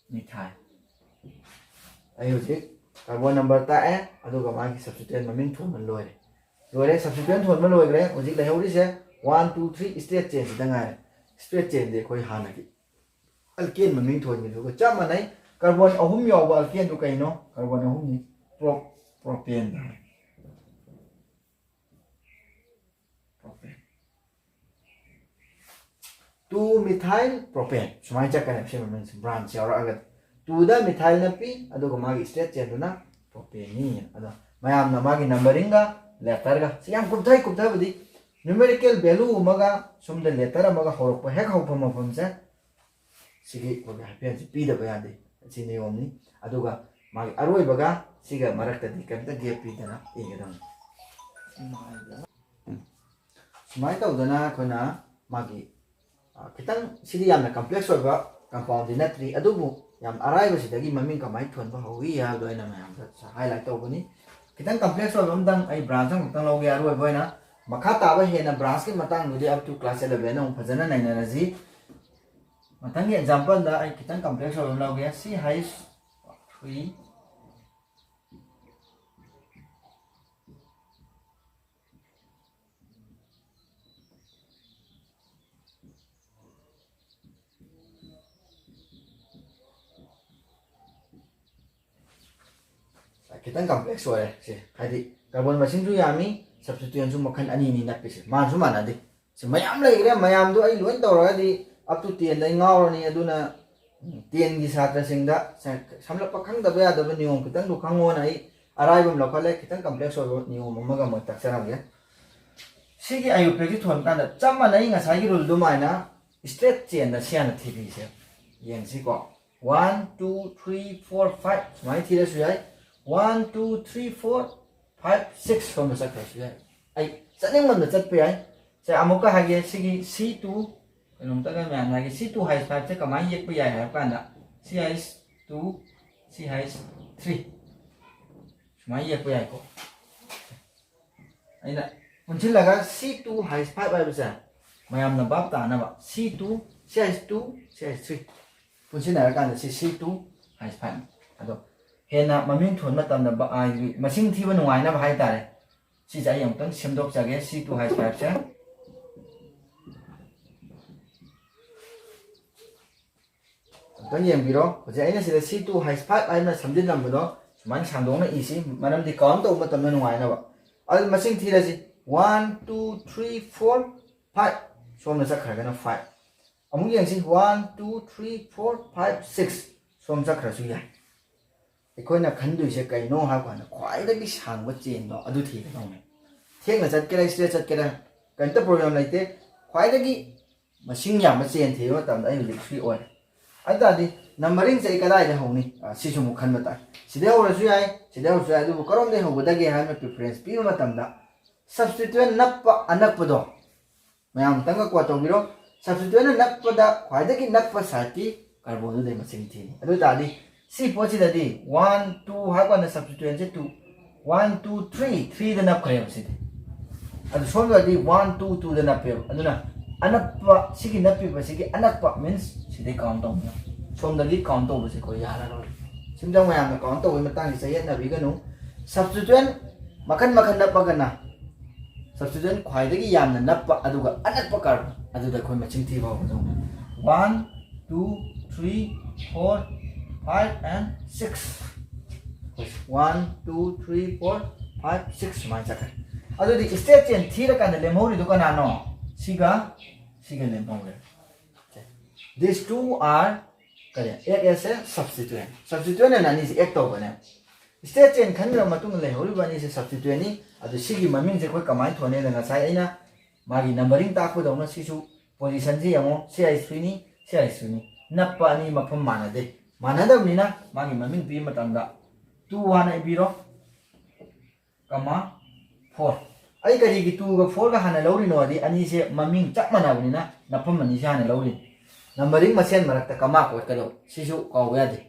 methyl. ꯑꯩ ꯍꯧꯖꯤꯛ ꯀꯥꯔꯕꯣꯟ ꯅꯝꯕꯔ ꯇꯥꯛꯑꯦ, ꯑꯗꯨꯒ ꯃꯥꯒꯤ ꯁꯕꯁꯇꯤꯇ꯭ꯌꯨꯌꯦꯟ ꯃꯃꯤꯡ ꯊꯣꯟꯕ ꯂꯣꯏꯔꯦ꯫ ꯂꯣꯏꯔꯦ, ꯁꯕꯁꯇꯤꯇ꯭ꯌꯨꯌꯦꯟ ꯊꯣꯟꯕ ꯂꯣꯏꯈ꯭ꯔꯦ꯫ ꯍꯧꯖꯤꯛ ꯂꯩꯍꯧꯔꯤꯁꯦ ꯋꯥꯟ, ꯇꯨ, ꯊ꯭ꯔꯤ, ꯏꯁꯇ꯭ꯔꯦꯠ ꯆꯦꯟꯁꯤꯗ ꯉꯥꯏꯔꯦ꯫ ꯏꯁꯇ꯭ꯔꯦꯠ ꯆꯦꯟꯗꯤ ꯑꯩꯈꯣꯏ ꯍꯥꯟꯅꯒꯤ ꯑꯜꯀꯦꯟ ꯃꯃꯤꯡ ꯊꯣꯟꯈꯤꯕꯗꯨꯒ ꯆꯞ ꯃꯥꯟꯅꯩ꯫ ꯀꯥꯔꯕꯣꯟ ꯑꯍꯨꯝ ꯌꯥꯎꯕ ꯑꯜꯀꯦꯟꯗꯨ ꯀꯩꯅꯣ? ꯀꯥꯔꯕꯣꯟ ꯑꯍꯨꯝꯅꯤ꯫ ꯄ꯭ꯔꯣ ꯄ꯭ꯔꯣꯄꯦꯟ꯫ ꯄ꯭ꯔꯣꯄꯦꯟ꯫ ꯇꯨ ꯃꯤꯊꯥꯏꯜ ꯄ꯭ꯔꯣꯄꯦꯟ ꯁꯨꯃꯥꯏꯅ ꯆꯠꯀꯅꯦꯕ ꯁꯤ ꯃꯃꯤꯡꯁꯦ, ꯕ꯭ꯔꯥꯟꯁ ꯌꯥꯎꯔꯛꯑꯒꯗꯤ꯫ ꯇꯨꯗ ꯃꯤꯊꯥꯏꯜꯅ ꯄꯤ, ꯑꯗꯨꯒ ꯃꯥꯒꯤ ꯏꯁꯇ꯭ꯔꯦꯠ ꯆꯦꯟꯗꯨꯅ ꯄ꯭ꯔꯣꯄꯦꯟꯅꯤ꯫ ꯑꯗꯣ ꯃꯌꯥꯝꯅ ꯃꯥꯒꯤ ꯅꯝꯕꯔꯤꯡꯒ ꯂꯦꯇꯔꯒ ꯁꯤ ꯌꯥꯝ ꯀꯨꯞꯊꯩ꯫ ꯀꯨꯞꯊꯕꯗꯤ ꯅ꯭ꯌꯨꯃꯦꯔꯤꯀꯦꯜ ꯚꯦꯂꯨ ꯑꯃꯒ ꯁꯣꯝꯗ ꯂꯦꯇꯔ ꯑꯃꯒ ꯍꯧꯔꯛꯄ ꯍꯦꯛ ꯍꯧꯕ ꯃꯐꯝꯁꯦ ꯁꯤꯒꯤ ꯑꯩꯈꯣꯏꯒꯤ ꯍꯥꯏꯐꯦꯟꯁꯤ ꯄꯤꯗꯕ ꯌꯥꯗꯦ꯫ ꯁꯤ ꯅꯤꯌꯣꯝꯅꯤ꯫ ꯑꯗꯨꯒ ꯃꯥꯒꯤ ꯑꯔꯣꯏꯕꯒ ꯁꯤꯒ ꯃꯔꯛꯇꯗꯤ ꯀꯩꯝꯇ ꯒꯦꯞ ꯄꯤꯗꯅ ꯏꯒꯗꯕꯅꯤ꯫ ꯁꯨꯃꯥꯏꯅ ꯇꯧꯗꯅ ꯑꯩꯈꯣꯏꯅ ꯃꯥꯒꯤ, ꯑ, ꯈꯤꯇꯪ ꯁꯤꯗꯤ ꯌꯥꯝꯅ ꯀꯝꯄ꯭ꯂꯦꯛꯁ ꯑꯣꯏꯕ ꯀꯝꯄꯥꯎꯟꯗꯤ ꯅꯠꯇ꯭ꯔꯤ, ꯑꯗꯨꯕꯨ ꯌꯥꯝ ꯑꯔꯥꯏꯕꯁꯤꯗꯒꯤ ꯃꯃꯤꯡ ꯀꯃꯥꯏꯅ ꯊꯣꯟꯕ ꯍꯧꯏ ꯍꯥꯏꯕꯗꯣ ꯑꯩꯅ ꯃꯌꯥꯝꯗ ꯍꯥꯏꯂꯥꯏꯠ ꯇꯧꯕꯅꯤ꯫ ꯈꯤꯇꯪ ꯀꯝꯄ꯭ꯂꯦꯛꯁ ꯑꯣꯏꯕ ꯑꯃꯇꯪ ꯑꯩ ꯕ꯭ꯔꯥꯟꯁ ꯑꯃꯈꯛꯇꯪ ꯂꯧꯒꯦ꯫ ꯑꯔꯣꯏꯕ ꯑꯣꯏꯅ ꯃꯈꯥ ꯇꯥꯕ ꯍꯦꯟꯅ ꯕ꯭ꯔꯥꯟꯁꯀꯤ ꯃꯇꯥꯡꯗꯨꯗꯤ up to class eleven ꯑꯃꯨꯛ ꯐꯖꯅ ꯅꯩꯅꯔꯁꯤ꯫ ꯃꯊꯪꯒꯤ ꯑꯦꯛꯖꯥꯝꯄꯜꯗ ꯑꯩ ꯈꯤꯇꯪ ꯀꯝꯄ꯭ꯂꯦꯛꯁ ꯑꯣꯏꯕ ꯑꯃ ꯂꯧꯒꯦ꯫ C H three ꯈꯤꯇꯪ ꯀꯝꯄ꯭ꯂꯦꯛꯁ ꯑꯣꯏꯔꯦ ꯁꯦ, ꯍꯥꯏꯗꯤ ꯀꯥꯔꯕꯣꯟ ꯃꯁꯤꯡꯁꯨ ꯌꯥꯝꯃꯤ, ꯁꯕꯁꯇꯤꯇ꯭ꯌꯨꯌꯦꯟꯁꯨ ꯃꯈꯜ ꯑꯅꯤꯅꯤ ꯅꯞꯄꯤꯁꯦ, ꯃꯥꯟꯁꯨ ꯃꯥꯟꯅꯗꯦ꯫ ꯁꯤ ꯃꯌꯥꯝ ꯂꯩꯈ꯭ꯔꯦ, ꯃꯌꯥꯝꯗꯣ ꯑꯩ ꯂꯣꯏ ꯇꯧꯔꯒꯗꯤ up to ten ꯑꯩ ꯉꯥꯎꯔꯅꯤ꯫ ꯑꯗꯨꯅ ꯇꯦꯟꯒꯤ ꯁꯥꯇ꯭ꯔꯁꯤꯡꯗ ꯁꯝꯂꯞꯄ ꯈꯪꯗꯕ ꯌꯥꯗꯕ ꯅꯤꯌꯣꯝ ꯈꯤꯇꯪꯗꯣ ꯈꯪꯉꯣꯅ ꯑꯩ ꯑꯔꯥꯏꯕ ꯑꯃ ꯂꯧꯈꯠꯂꯦ꯫ ꯈꯤꯇꯪ ꯀꯝꯄ꯭ꯂꯦꯛꯁ ꯑꯣꯏꯕ ꯅꯤꯌꯣꯝ ꯑꯃꯒ ꯑꯃꯨꯛ ꯇꯥꯛꯆꯔꯝꯒꯦ꯫ ꯁꯤꯒꯤ ꯑꯌꯨꯛ ꯄ꯭ꯔꯦꯛꯇꯤꯁ ꯊꯣꯟꯕ ꯀꯥꯟꯗ ꯆꯞ ꯃꯥꯟꯅꯩ ꯉꯁꯥꯏꯒꯤ ꯔꯨꯜ ꯑꯗꯨꯃꯥꯏꯅ, ꯏꯁꯇ꯭ꯔꯦꯠ ꯆꯦꯟꯗ ꯁꯤ ꯍꯥꯟꯅ ꯊꯤꯕꯤꯁꯦ꯫ ꯌꯦꯡꯁꯤꯀꯣ, one two three four five ꯁꯨꯃꯥꯏꯅ ꯊꯤꯔꯁꯨ ꯌꯥꯏ꯫ One two three four five six ꯁꯣꯝꯗ ꯆꯠꯈ꯭ꯔꯁꯨ ꯌꯥꯏ꯫ ꯑꯩ ꯆꯠꯅꯤꯡꯕꯗ ꯆꯠꯄ ꯌꯥꯏ꯫ ꯁꯦ, ꯑꯃꯨꯛꯀ ꯍꯥꯏꯒꯦ, ꯁꯤꯒꯤ C two, ꯀꯩꯅꯣꯝꯇꯒ ꯃꯌꯥꯝ ꯍꯥꯏꯒꯦ, C two ꯍꯥꯏꯁ ꯐꯥꯏꯚꯁꯦ ꯀꯃꯥꯏꯅ ꯌꯦꯛꯄ ꯌꯥꯏ ꯍꯥꯏꯕ ꯀꯥꯟꯗ, C H two, C H three ꯁꯨꯃꯥꯏꯅ ꯌꯦꯛꯄ ꯌꯥꯏꯀꯣ꯫ ꯑꯩꯅ ꯄꯨꯟꯁꯤꯜꯂꯒ C two ꯍꯥꯏꯁ ꯐꯥꯏꯚ ꯍꯥꯏꯕꯁꯦ ꯃꯌꯥꯝꯅ ꯚꯥꯞ ꯇꯥꯅꯕ, C two, C H two, C H three ꯄꯨꯟꯁꯤꯟꯅꯔꯀꯥꯟꯗ ꯁꯤ C two ꯍꯥꯏꯁ ꯐꯥꯏꯚꯅꯤ꯫ ꯑꯗꯣ ꯍꯦꯟꯅ ꯃꯃꯤꯡ ꯊꯣꯟꯕ ꯃꯇꯝꯗ ꯕ-, ꯍꯥꯏꯗꯤ ꯃꯁꯤꯡ ꯊꯤꯕ ꯅꯨꯡꯉꯥꯏꯅꯕ ꯍꯥꯏꯇꯥꯔꯦ꯫ ꯁꯤꯁꯦ ꯑꯩ ꯑꯃꯨꯛꯇꯪ ꯁꯦꯝꯗꯣꯛꯆꯒꯦ꯫ C two ꯍꯥꯏꯁ ꯐꯥꯏꯚꯁꯦ ꯅꯪ ꯌꯦꯡꯕꯤꯔꯣ, ꯍꯧꯖꯤꯛ ꯑꯩꯅ ꯁꯤꯗ ꯁꯤ ꯇꯨ ꯍꯥꯏ ꯐꯥꯏꯚ ꯍꯥꯏꯅ ꯁꯝꯖꯤꯜꯂꯝꯕꯗꯣ ꯁꯨꯃꯥꯏꯅ ꯁꯥꯡꯗꯣꯛꯅ ꯏꯁꯤ, ꯃꯔꯝꯗꯤ ꯀꯥꯎꯟ ꯇꯧꯕ ꯃꯇꯝꯗ ꯅꯨꯡꯉꯥꯏꯅꯕ꯫ ꯑꯗꯨ ꯃꯁꯤꯡ ꯊꯤꯔꯁꯤ, one two three four five, ꯁꯣꯝꯗ ꯆꯠꯈ꯭ꯔꯒꯅ ꯐꯥꯏꯚ꯫ ꯑꯃꯨꯛ ꯌꯦꯡꯁꯤ, one two three four five six, ꯁꯣꯝ ꯆꯠꯈ꯭ꯔꯁꯨ ꯌꯥꯏ꯫ ꯑꯩꯈꯣꯏꯅ ꯈꯟꯗꯣꯏꯁꯦ ꯀꯩꯅꯣ ꯍꯥꯏꯕ ꯀꯥꯟꯗ ꯈ꯭ꯋꯥꯏꯗꯒꯤ ꯁꯥꯡꯕ ꯆꯦꯟꯗꯣ ꯑꯗꯨ ꯊꯤꯒꯗꯧꯅꯦ꯫ ꯊꯦꯡꯅ ꯆꯠꯀꯦꯔꯥ, ꯏꯁꯇ꯭ꯔꯦꯠ ꯆꯠꯀꯦꯔꯥ, ꯀꯔꯤꯝꯇ ꯄ꯭ꯔꯣꯕ꯭ꯂꯦꯝ ꯂꯩꯇꯦ꯫ ꯈ꯭ꯋꯥꯏꯗꯒꯤ ꯃꯁꯤꯡ ꯌꯥꯝꯕ ꯆꯦꯟ ꯊꯤꯕ ꯃꯇꯝꯗ ꯑꯩ ꯍꯧꯖꯤꯛ ꯐ꯭ꯔꯤ ꯑꯣꯏꯔꯦ꯫ ꯑꯗꯨ ꯇꯥꯔꯗꯤ ꯅꯝꯕꯔꯤꯡꯁꯦ ꯑꯩ ꯀꯗꯥꯏꯗ ꯍꯧꯅꯤ? ꯑ, ꯁꯤꯁꯨ ꯑꯃꯨꯛ ꯈꯟꯕ ꯇꯥꯏ꯫ ꯁꯤꯗꯩ ꯍꯧꯔꯁꯨ ꯌꯥꯏ, ꯁꯤꯗꯩ ꯍꯧꯔꯁꯨ ꯌꯥꯏ, ꯑꯗꯨꯕꯨ ꯀꯔꯣꯝꯗꯒꯤ ꯍꯧꯒꯗꯒꯦ ꯍꯥꯏꯕ ꯄ꯭ꯔꯤꯐꯔꯦꯟꯁ ꯄꯤꯕ ꯃꯇꯝꯗ ꯁꯕꯁꯇꯤꯇ꯭ꯌꯨꯌꯦꯟ ꯅꯞꯄ ꯑꯅꯛꯄꯗꯣ, ꯃꯌꯥꯝ ꯑꯝꯇꯪꯒ ꯀꯣꯠ ꯇꯧꯕꯤꯔꯣ꯫ ꯁꯕꯁꯇꯤꯇ꯭ꯌꯨꯌꯦꯟꯅ ꯅꯛꯄꯗ ꯈ꯭ꯋꯥꯏꯗꯒꯤ ꯅꯛꯄ ꯁꯥꯏꯠꯀꯤ ꯀꯥꯔꯕꯣꯟꯗꯨꯗꯩ ꯃꯁꯤꯡ ꯊꯤꯅꯤ꯫ ꯑꯗꯨ ꯑꯣꯏ ꯇꯥꯔꯗꯤ ꯁꯤ ꯄꯣꯠꯁꯤꯗꯗꯤ ꯋꯥꯟ ꯇꯨ ꯍꯥꯏꯕ ꯀꯥꯟꯗ ꯁꯕꯁꯇꯤꯇ꯭ꯌꯨꯌꯦꯟꯁꯦ ꯇꯨ, ꯋꯥꯟ ꯇꯨ ꯊ꯭ꯔꯤ, ꯊ꯭ꯔꯤꯗ ꯅꯞꯈ꯭ꯔꯦꯕ ꯁꯤꯗꯤ꯫ ꯑꯗꯨ ꯁꯣꯝꯗꯗꯤ ꯋꯥꯟ ꯇꯨ ꯇꯨꯗ ꯅꯞꯄꯦꯕ꯫ ꯑꯗꯨꯅ ꯑꯅꯛꯄ, ꯁꯤꯒꯤ ꯅꯞꯄꯤꯕꯁꯤꯒꯤ ꯑꯅꯛꯄ ꯃꯤꯟꯁ ꯁꯤꯗꯩ ꯀꯥꯎꯟ ꯇꯧꯕꯅꯦ꯫ ꯁꯣꯝꯗꯗꯤ ꯀꯥꯎꯟ ꯇꯧꯕꯁꯦ ꯑꯩꯈꯣꯏ ꯌꯥꯔꯔꯣꯏ꯫ ꯁꯤꯝꯇꯪ ꯃꯌꯥꯝꯅ ꯀꯥꯎꯟ ꯇꯧꯕꯒꯤ ꯃꯇꯥꯡꯁꯦ ꯆꯌꯦꯠꯅꯕꯤꯒꯅꯨ꯫ ꯁꯕꯁꯇꯤꯇ꯭ꯌꯨꯌꯦꯟ ꯃꯈꯟ ꯃꯈꯟ ꯅꯞꯄꯒꯅ ꯁꯕꯁꯇꯤꯇ꯭ꯌꯨꯌꯦꯟ ꯈ꯭ꯋꯥꯏꯗꯒꯤ ꯌꯥꯝꯅ ꯅꯞꯄ ꯑꯗꯨꯒ ꯑꯅꯛꯄ ꯀꯥꯔꯕꯣꯟ ꯑꯗꯨꯗ ꯑꯩꯈꯣꯏ ꯃꯁꯤꯡ ꯊꯤꯕ ꯍꯧꯒꯗꯧꯅꯤ꯫ One two three four five and six. One two three four five six ꯁꯨꯃꯥꯏꯅ ꯆꯠꯈ꯭ꯔꯦ꯫ ꯑꯗꯨꯗꯤ ꯏꯁꯇ꯭ꯔꯦꯠ ꯆꯦꯟ ꯊꯤꯔꯀꯥꯟꯗ ꯂꯦꯝꯍꯧꯔꯤꯗꯣ ꯀꯅꯥꯅꯣ? ꯁꯤꯒ ꯁꯤꯒ ꯂꯦꯝꯍꯧꯔꯦ꯫ These two are ꯀꯔꯤ? Act as a substituent꯫ ꯁꯕꯁꯇꯤꯇ꯭ꯌꯨꯌꯦꯟ ꯑꯅ ꯑꯅꯤꯁꯦ ꯑꯦꯛ ꯇꯧꯕꯅꯦ꯫ ꯏꯁꯇ꯭ꯔꯦꯠ ꯆꯦꯟ ꯈꯟꯈ꯭ꯔꯕ ꯃꯇꯨꯡꯗ ꯂꯩꯍꯧꯔꯤꯕ ꯑꯅꯤꯁꯦ ꯁꯕꯁꯇꯤꯇ꯭ꯌꯨꯌꯦꯟꯅꯤ꯫ ꯑꯗꯨ ꯁꯤꯒꯤ ꯃꯃꯤꯡꯁꯦ ꯑꯩꯈꯣꯏ ꯀꯃꯥꯏꯅ ꯊꯣꯟꯅꯦꯅ ꯉꯁꯥꯏ ꯑꯩꯅ ꯃꯥꯒꯤ ꯅꯝꯕꯔꯤꯡ ꯇꯥꯛꯄꯗꯧꯅ ꯁꯤꯁꯨ ꯄꯣꯖꯤꯁꯟꯁꯤ ꯌꯦꯡꯉꯣ, ꯁꯤ ꯑꯥꯏ ꯊ꯭ꯔꯤꯅꯤ, ꯁꯤ ꯑꯥꯏ ꯊ꯭ꯔꯤꯅꯤ꯫ ꯅꯞꯄ ꯑꯅꯤ ꯃꯐꯝ ꯃꯥꯟꯅꯗꯦ꯫ ꯃꯥꯟꯅꯗꯕꯅꯤꯅ ꯃꯥꯒꯤ ꯃꯃꯤꯡ ꯄꯤꯕ ꯃꯇꯝꯗ ꯇꯨ ꯍꯥꯟꯅ ꯏꯕꯤꯔꯣ, ꯀꯃꯥ ꯐꯣꯔ꯫ ꯑꯩ ꯀꯔꯤꯒꯤ ꯇꯨꯒ ꯐꯣꯔꯒ ꯍꯥꯟꯅ ꯂꯧꯔꯤꯅꯣ ꯍꯥꯏꯗꯤ ꯑꯅꯤꯁꯦ ꯃꯃꯤꯡ ꯆꯞ ꯃꯥꯟꯅꯕꯅꯤꯅ ꯅꯐꯝ ꯑꯅꯤꯁꯦ ꯍꯥꯟꯅ ꯂꯧꯔꯤꯅꯤ꯫ ꯅꯝꯕꯔꯤꯡ ꯃꯁꯦꯟ ꯃꯔꯛꯇ ꯀꯃꯥ ꯀꯣꯠꯀꯗꯧ, ꯁꯤꯁꯨ ꯀꯥꯎꯕ ꯌꯥꯗꯦ꯫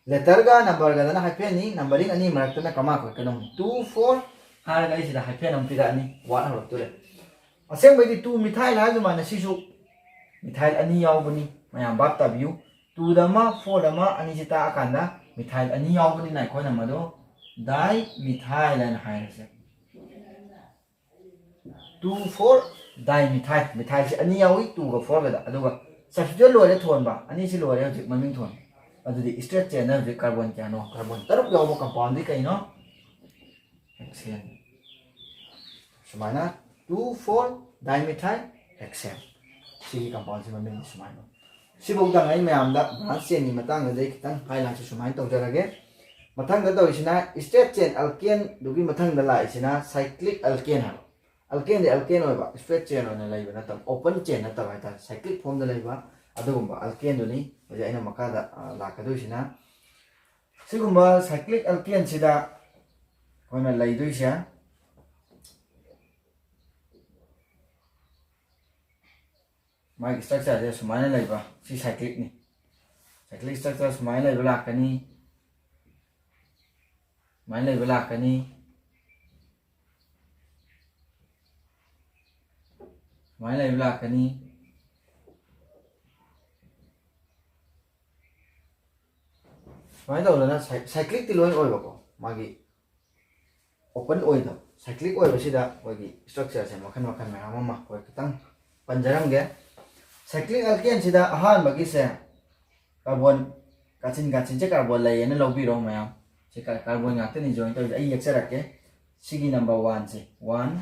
ꯂꯦꯇꯔꯒ ꯅꯝꯕꯔꯒꯗꯅ ꯍꯥꯏꯐꯦꯟꯅꯤ, ꯅꯝꯕꯔꯤꯡ ꯑꯅꯤ ꯃꯔꯛꯇꯅ ꯀꯃꯥ ꯀꯣꯠꯀꯗꯧꯅꯤ꯫ ꯇꯨ ꯐꯣꯔ ꯍꯥꯏꯔꯒ ꯑꯩ ꯁꯤꯗ ꯍꯥꯏꯐꯦꯟ ꯑꯃ ꯄꯤꯔꯛꯑꯅꯤ, ꯋꯥꯔꯗ ꯍꯧꯔꯛꯇꯣꯔꯦ꯫ ꯑꯁꯦꯡꯕꯩꯗꯤ ꯇꯨ ꯃꯤꯊꯥꯏꯜ ꯍꯥꯏꯕ ꯑꯗꯨꯃꯥꯏꯅ ꯁꯤꯁꯨ ꯃꯤꯊꯥꯏꯜ ꯑꯅꯤ ꯌꯥꯎꯕꯅꯤ, ꯃꯌꯥꯝ ꯚꯥꯞ ꯇꯥꯕꯤꯌꯨ꯫ ꯇꯨꯗ ꯑꯃ, ꯐꯣꯔꯗ ꯑꯃ, ꯑꯅꯤꯁꯤ ꯇꯥꯛꯑꯀꯥꯟꯗ ꯃꯤꯊꯥꯏꯜ ꯑꯅꯤ ꯌꯥꯎꯕꯅꯤꯅ ꯑꯩꯈꯣꯏꯅ ꯃꯗꯨ ꯗꯥꯏ ꯃꯤꯊꯥꯏꯜ ꯍꯥꯏꯅ ꯍꯥꯏꯔꯁꯦ꯫ ꯇꯨ ꯐꯣꯔ ꯗꯥꯏ ꯃꯤꯊꯥꯏꯜ, ꯃꯤꯊꯥꯏꯜꯁꯤ ꯑꯅꯤ ꯌꯥꯎꯏ ꯇꯨꯒ ꯐꯣꯔꯒꯗ, ꯑꯗꯨꯒ Substituent ꯂꯣꯏꯔꯦ ꯊꯣꯟꯕ, ꯑꯅꯤꯁꯤ ꯂꯣꯏꯔꯦ ꯍꯧꯖꯤꯛ ꯃꯃꯤꯡ ꯊꯣꯟꯕ꯫ ꯑꯗꯨꯗꯤ straight chain ꯍꯧꯖꯤꯛ carbon ꯀꯌꯥꯅꯣ? Carbon ꯇꯔꯨꯛ ꯌꯥꯎꯕ compound ꯗꯤ ꯀꯩꯅꯣ? Hexane꯫ ꯁꯨꯃꯥꯏꯅ two four dimethyl hexane꯫ ꯁꯤꯒꯤ compound ꯁꯤ ꯃꯃꯤꯡ ꯁꯨꯃꯥꯏꯅ꯫ ꯁꯤꯐꯧꯗꯪ ꯑꯩ ꯃꯌꯥꯝꯗ branch chain ꯒꯤ ꯃꯇꯥꯡꯗꯗꯤ ꯈꯤꯇꯪ highlight ꯁꯨ ꯁꯨꯃꯥꯏꯅ ꯇꯧꯖꯔꯒꯦ꯫ ꯃꯊꯪꯗ ꯇꯧꯔꯤꯁꯤꯅ straight chain alkane ꯗꯨꯒꯤ ꯃꯊꯪꯗ ꯂꯥꯛꯏꯁꯤꯅ cyclic alkane ꯍꯥꯏꯕ꯫ Alkane ꯗꯤ alkane ꯑꯣꯏꯕ, straight chain ꯑꯣꯏꯅ ꯂꯩꯕ ꯅꯠꯇꯕ, open chain ꯅꯠꯇꯕ ꯍꯥꯏꯇꯥꯔꯦ, cyclic form ꯗ ꯂꯩꯕ ꯑꯗꯨꯒꯨꯝꯕ alkane ꯗꯨꯅꯤ ꯍꯧꯖꯤꯛ ꯑꯩꯅ ꯃꯈꯥꯗ, ꯑ, ꯂꯥꯛꯀꯗꯣꯏꯁꯤꯅ꯫ ꯁꯤꯒꯨꯝꯕ cyclic alkane ꯁꯤꯗ ꯑꯩꯈꯣꯏꯅ ꯂꯩꯗꯣꯏꯁꯦ, ꯃꯥꯒꯤ structure ꯁꯦ ꯁꯨꯃꯥꯏꯅ ꯂꯩꯕ, ꯁꯤ cyclic ꯅꯤ꯫ Cyclic structure ꯁꯨꯃꯥꯏꯅ ꯂꯩꯕ ꯂꯥꯛꯀꯅꯤ, ꯁꯨꯃꯥꯏꯅ ꯂꯩꯕ ꯂꯥꯛꯀꯅꯤ, ꯁꯨꯃꯥꯏꯅ ꯂꯩꯕ ꯂꯥꯛꯀꯅꯤ꯫ ꯁꯨꯃꯥꯏꯅ ꯇꯧꯗꯅ ꯁꯥꯏ-, cyclic ꯇꯤ ꯂꯣꯏ ꯑꯣꯏꯕꯀꯣ, ꯃꯥꯒꯤ open ꯑꯣꯏꯗꯕ꯫ Cyclic ꯑꯣꯏꯕꯁꯤꯗ ꯑꯩꯈꯣꯏꯒꯤ structure ꯁꯦ ꯃꯈꯜ ꯃꯈꯜ ꯃꯌꯥꯝ ꯑꯃ ꯑꯩꯈꯣꯏ ꯈꯤꯇꯪ ꯄꯟꯖꯔꯝꯒꯦ꯫ Cyclic alkane ꯁꯤꯗ ꯑꯍꯥꯟꯕꯒꯤꯁꯦ carbon, ꯀꯥꯆꯤꯟ ꯀꯥꯆꯤꯟꯁꯦ carbon ꯂꯩꯌꯦꯅ ꯂꯧꯕꯤꯔꯣ ꯃꯌꯥꯝ꯫ ꯁꯤ ꯀꯥ-, carbon ꯉꯥꯛꯇꯅꯤ join ꯇꯧꯔꯤꯁꯦ꯫ ꯑꯩ ꯌꯦꯛꯆꯔꯛꯀꯦ꯫ ꯁꯤꯒꯤ number one ꯁꯦ, one,